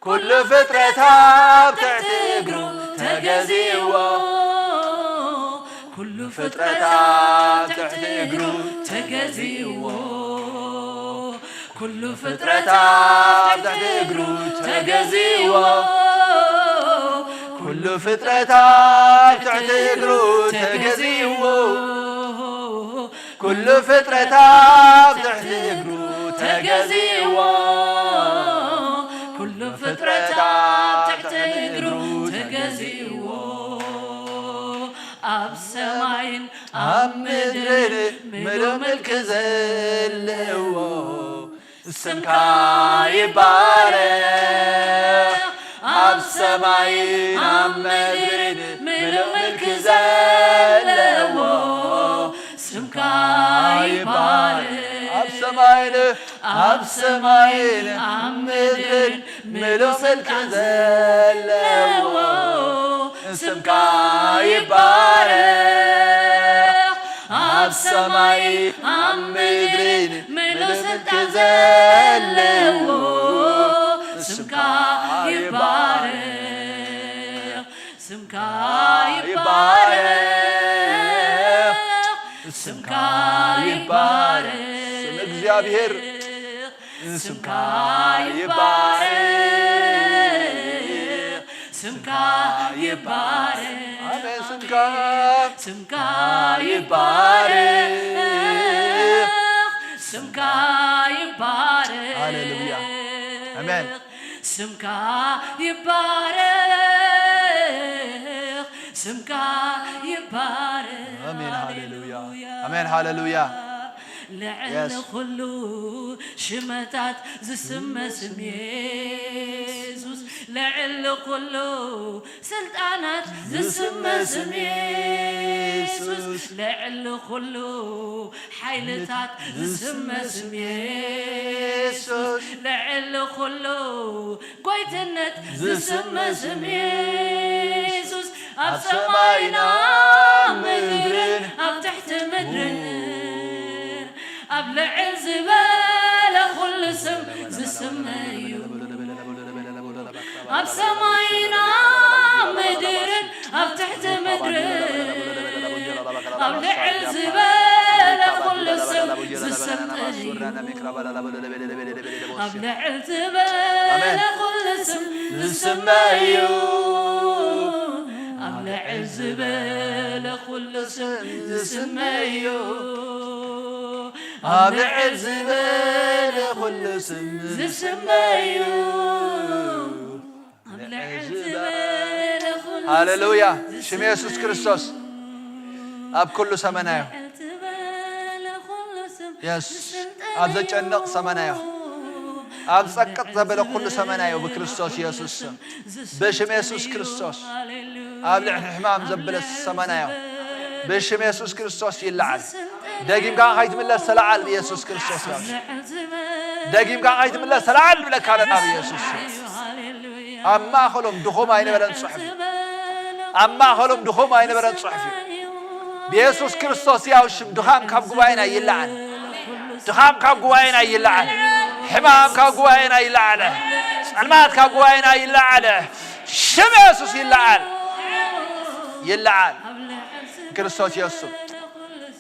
ኩሉ ፍጥረት ኣብ ትሕቲ እግሩ ተገዚእዎ። ኩሉ ፍጥረት ኣብ ትሕቲ እግሩ ተገዚእዎ። ኩሉ ፍጥረት ኣብ ትሕቲ እግሩ ተገዚእዎ። ኩሉ ፍጥረት ኣብ ትሕቲ እግሩ ተገዚእዎ። ኩሉ ፍጥረት ኣብ ትሕቲ እግሩ ተገዚእዎ። ኩሉ ፍጥረት ኣብ ትሕቲ እግሩ ተገዚእዎ። ኣብ ምድርን ምሉእ ምልኪ ዘለዎ ስምካ ይባረኽ። ኣብ ሰማይን ኣብ ምድርን ምሉእ ምልኪ ዘለዎ ስምካ ይባረኽ። ኣብ ሰማይን ኣብ ሰማይን ኣብ ምድርን ምሉእ ስልጣን ዘለዎ ስምካ ይባረኽ። ኣብ ሰማይ ኣብ ምድርን ምሉእ ስልጣን ዘለዎ ስምካ ይባረኽ። ስምካ ይባረኽ። ስምካ ይባረኽ። ስም እግዚኣብሔር ስምካ ይባረኽ። ስምካ ይባረኽ። ኣሜን። ስምካ ስምካ ይባረኽ። ስምካ ይባረኽ። ሃሌሉያ። ኣሜን። ስምካ ይባረኽ። ስምካ ይባረኽ። ኣሜን። ሃሌሉያ። ኣሜን። ሃሌሉያ። ልዕሊ Yes. ኩሉ ሽመታት ዝስመ ስም የሱስ፣ ልዕሊ ኩሉ ስልጣናት ዝስመ ስም የሱስ፣ ልዕሊ ኩሉ ሓይልታት ዝስመ ስም የሱስ፣ ልዕሊ ኩሉ ጎይትነት ዝስመ ስም የሱስ፣ ኣብ ሰማይን ኣብ ምድርን ኣብ ትሕቲ ምድርን ኣብ ልዕል ዝበለ ኩሉ ስም ዝስመ እዩ። ኣብ ሰማይን ኣብ ምድርን ኣብ ትሕቲ ምድርን ኣብ ልዕል ዝበለ ኩሉ ስም ዝስመ እዩ። ኣብ ልዕል ዝበለ ኣሜን። ኩሉ ስም ዝስመ እዩ። ኣብ ልዕል ዝበለ ኩሉ ስም ዝስመ እዩ። ኣብ ልዕል ዝበለ ኩሉ ስም ዝስመ እዩ። ኣብ ልዕል ዝበለ ኩሉ ስም ሃሌሉያ። ዝስመ ሽም የሱስ እዩ። ክርስቶስ ኣብ ኩሉ ሰመናዮ። ልዕል ዝበለ ኩሉ ስም የስ ዝስልጠነ ኣብ ዘጨንቕ ሰመናዮ። ኣብ ጸቅጥ ዘበለ ኩሉ ሰመናዮ ብክርስቶስ የሱስ ስም። ብሽም የሱስ ክርስቶስ። ኣብ ልዕሊ ሕማም ዘበለ ሰመናዮ። ብሽም የሱስ ክርስቶስ ይለዓል። ደጊምካ ከይትምለስ ተለዓል ብየሱስ ክርስቶስ ስም። ደጊምካ ከይትምለስ ተለዓል ብለካ ኣለና ብየሱስ ስም። ኣብ ማእኸሎም ድኹም ኣይነበረን ጽሑፍ እዩ። ኣብ ማእኸሎም ድኹም ኣይነበረን ጽሑፍ እዩ። ብየሱስ ክርስቶስ ያው ሽም ድኻም ካብ ጉባኤና ይለዓል። ድኻም ካብ ጉባኤና ይለዓል። ሕማም ካብ ጉባኤና ይለዓለ። ጸልማት ካብ ጉባኤና ይለዓለ። ሽም የሱስ ይለዓል። ይለዓል። ክርስቶስ የሱስ።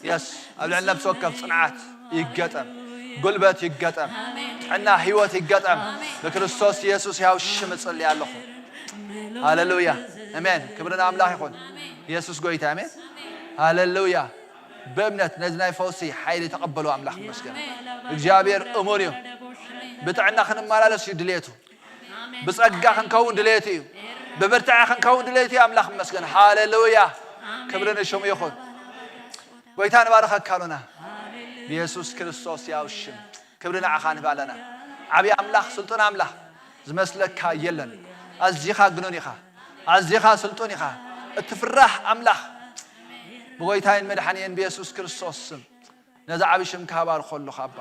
የስ ኣብ ልዕሊ ነፍሲ ወከፍ ጽንዓት ይገጠም። ጉልበት ይገጠም። ጥዕና ህይወት ይገጠም። ብክርስቶስ የሱስ ያው ሽም እጽልይ ኣለኹ። ሃሌሉያ። ኣሜን። ክብሪ ንኣምላኽ ይኹን። የሱስ ጎይታ። ኣሜን። ሃሌሉያ። ብእምነት ነዚ ናይ ፈውሲ ሓይሊ ተቐበሉ። ኣምላኽ ይመስገን። እግዚኣብሔር እሙን እዩ። ብጥዕና ክንመላለስ እዩ ድሌቱ። ብጸጋ ክንከውን ድሌቱ እዩ። ብብርታዐ ክንከውን ድሌቱ እዩ። ኣምላኽ ይመስገን። ሃሌሉያ። ክብሪ ንሽሙ ይኹን። ጎይታ ንባርኸካ ኣሎና። ብየሱስ ክርስቶስ ያው ሽም ክብሪ ንዓኻ ንህብ ኣለና። ዓብዪ ኣምላኽ፣ ስልጡን ኣምላኽ ዝመስለካ የለን። ኣዚኻ ግኑን ኢኻ። ኣዚኻ ስልጡን ኢኻ። እትፍራሕ ኣምላኽ ብጎይታይን መድሓኒየን ብየሱስ ክርስቶስ ስም ነዚ ዓብዪ ሽምካ ባርኾ ኣለኹ ኣባ።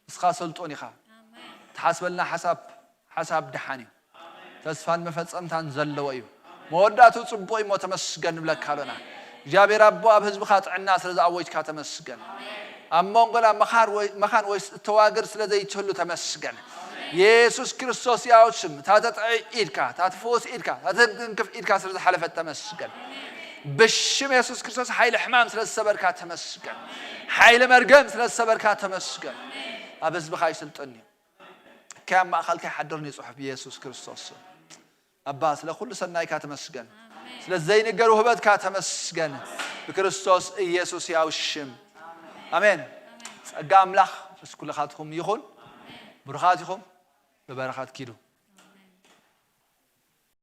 ንስኻ ስልጡን ኢኻ። ትሓስበልና ሓሳብ፣ ሓሳብ ደሓን እዩ። ተስፋን መፈጸምታን ዘለዎ እዩ። መወዳእትኡ ጽቡቕ እዩ እሞ ተመስገን ንብለካ ኣሎና። እግዚኣብሔር ኣቦ ኣብ ህዝብኻ ጥዕና ስለ ዝኣወጅካ ተመስገን። ኣብ መንጎና መኻር ወይ፣ መኻን ወይ እተዋግር ስለ ዘይትህሉ ተመስገን። የሱስ ክርስቶስ ያው ሽም፣ እታ ተጥዒ ኢድካ፣ እታ ትፍውስ ኢድካ፣ እታ ትንክፍ ኢድካ ስለ ዝሓለፈት ተመስገን። ብሽም የሱስ ክርስቶስ ሓይሊ ሕማም ስለ ዝሰበርካ ተመስገን። ሓይሊ መርገም ስለ ዝሰበርካ ተመስገን። ኣብ ህዝብኻ ይስልጥን እዩ። ከይ ኣብ ማእኸልካ ይሓድርኒ ጽሑፍ ብየሱስ ክርስቶስ ስም። ኣባ ስለ ኩሉ ሰናይካ ተመስገን። ስለ ዘይንገር ውህበትካ ተመስገን። ብክርስቶስ ኢየሱስ ያው ሽም። ኣሜን። ጸጋ ኣምላኽ ምስ ኩልኻትኩም ይኹን። ብሩኻት ኢኹም። ብበረኸት ኪዱ።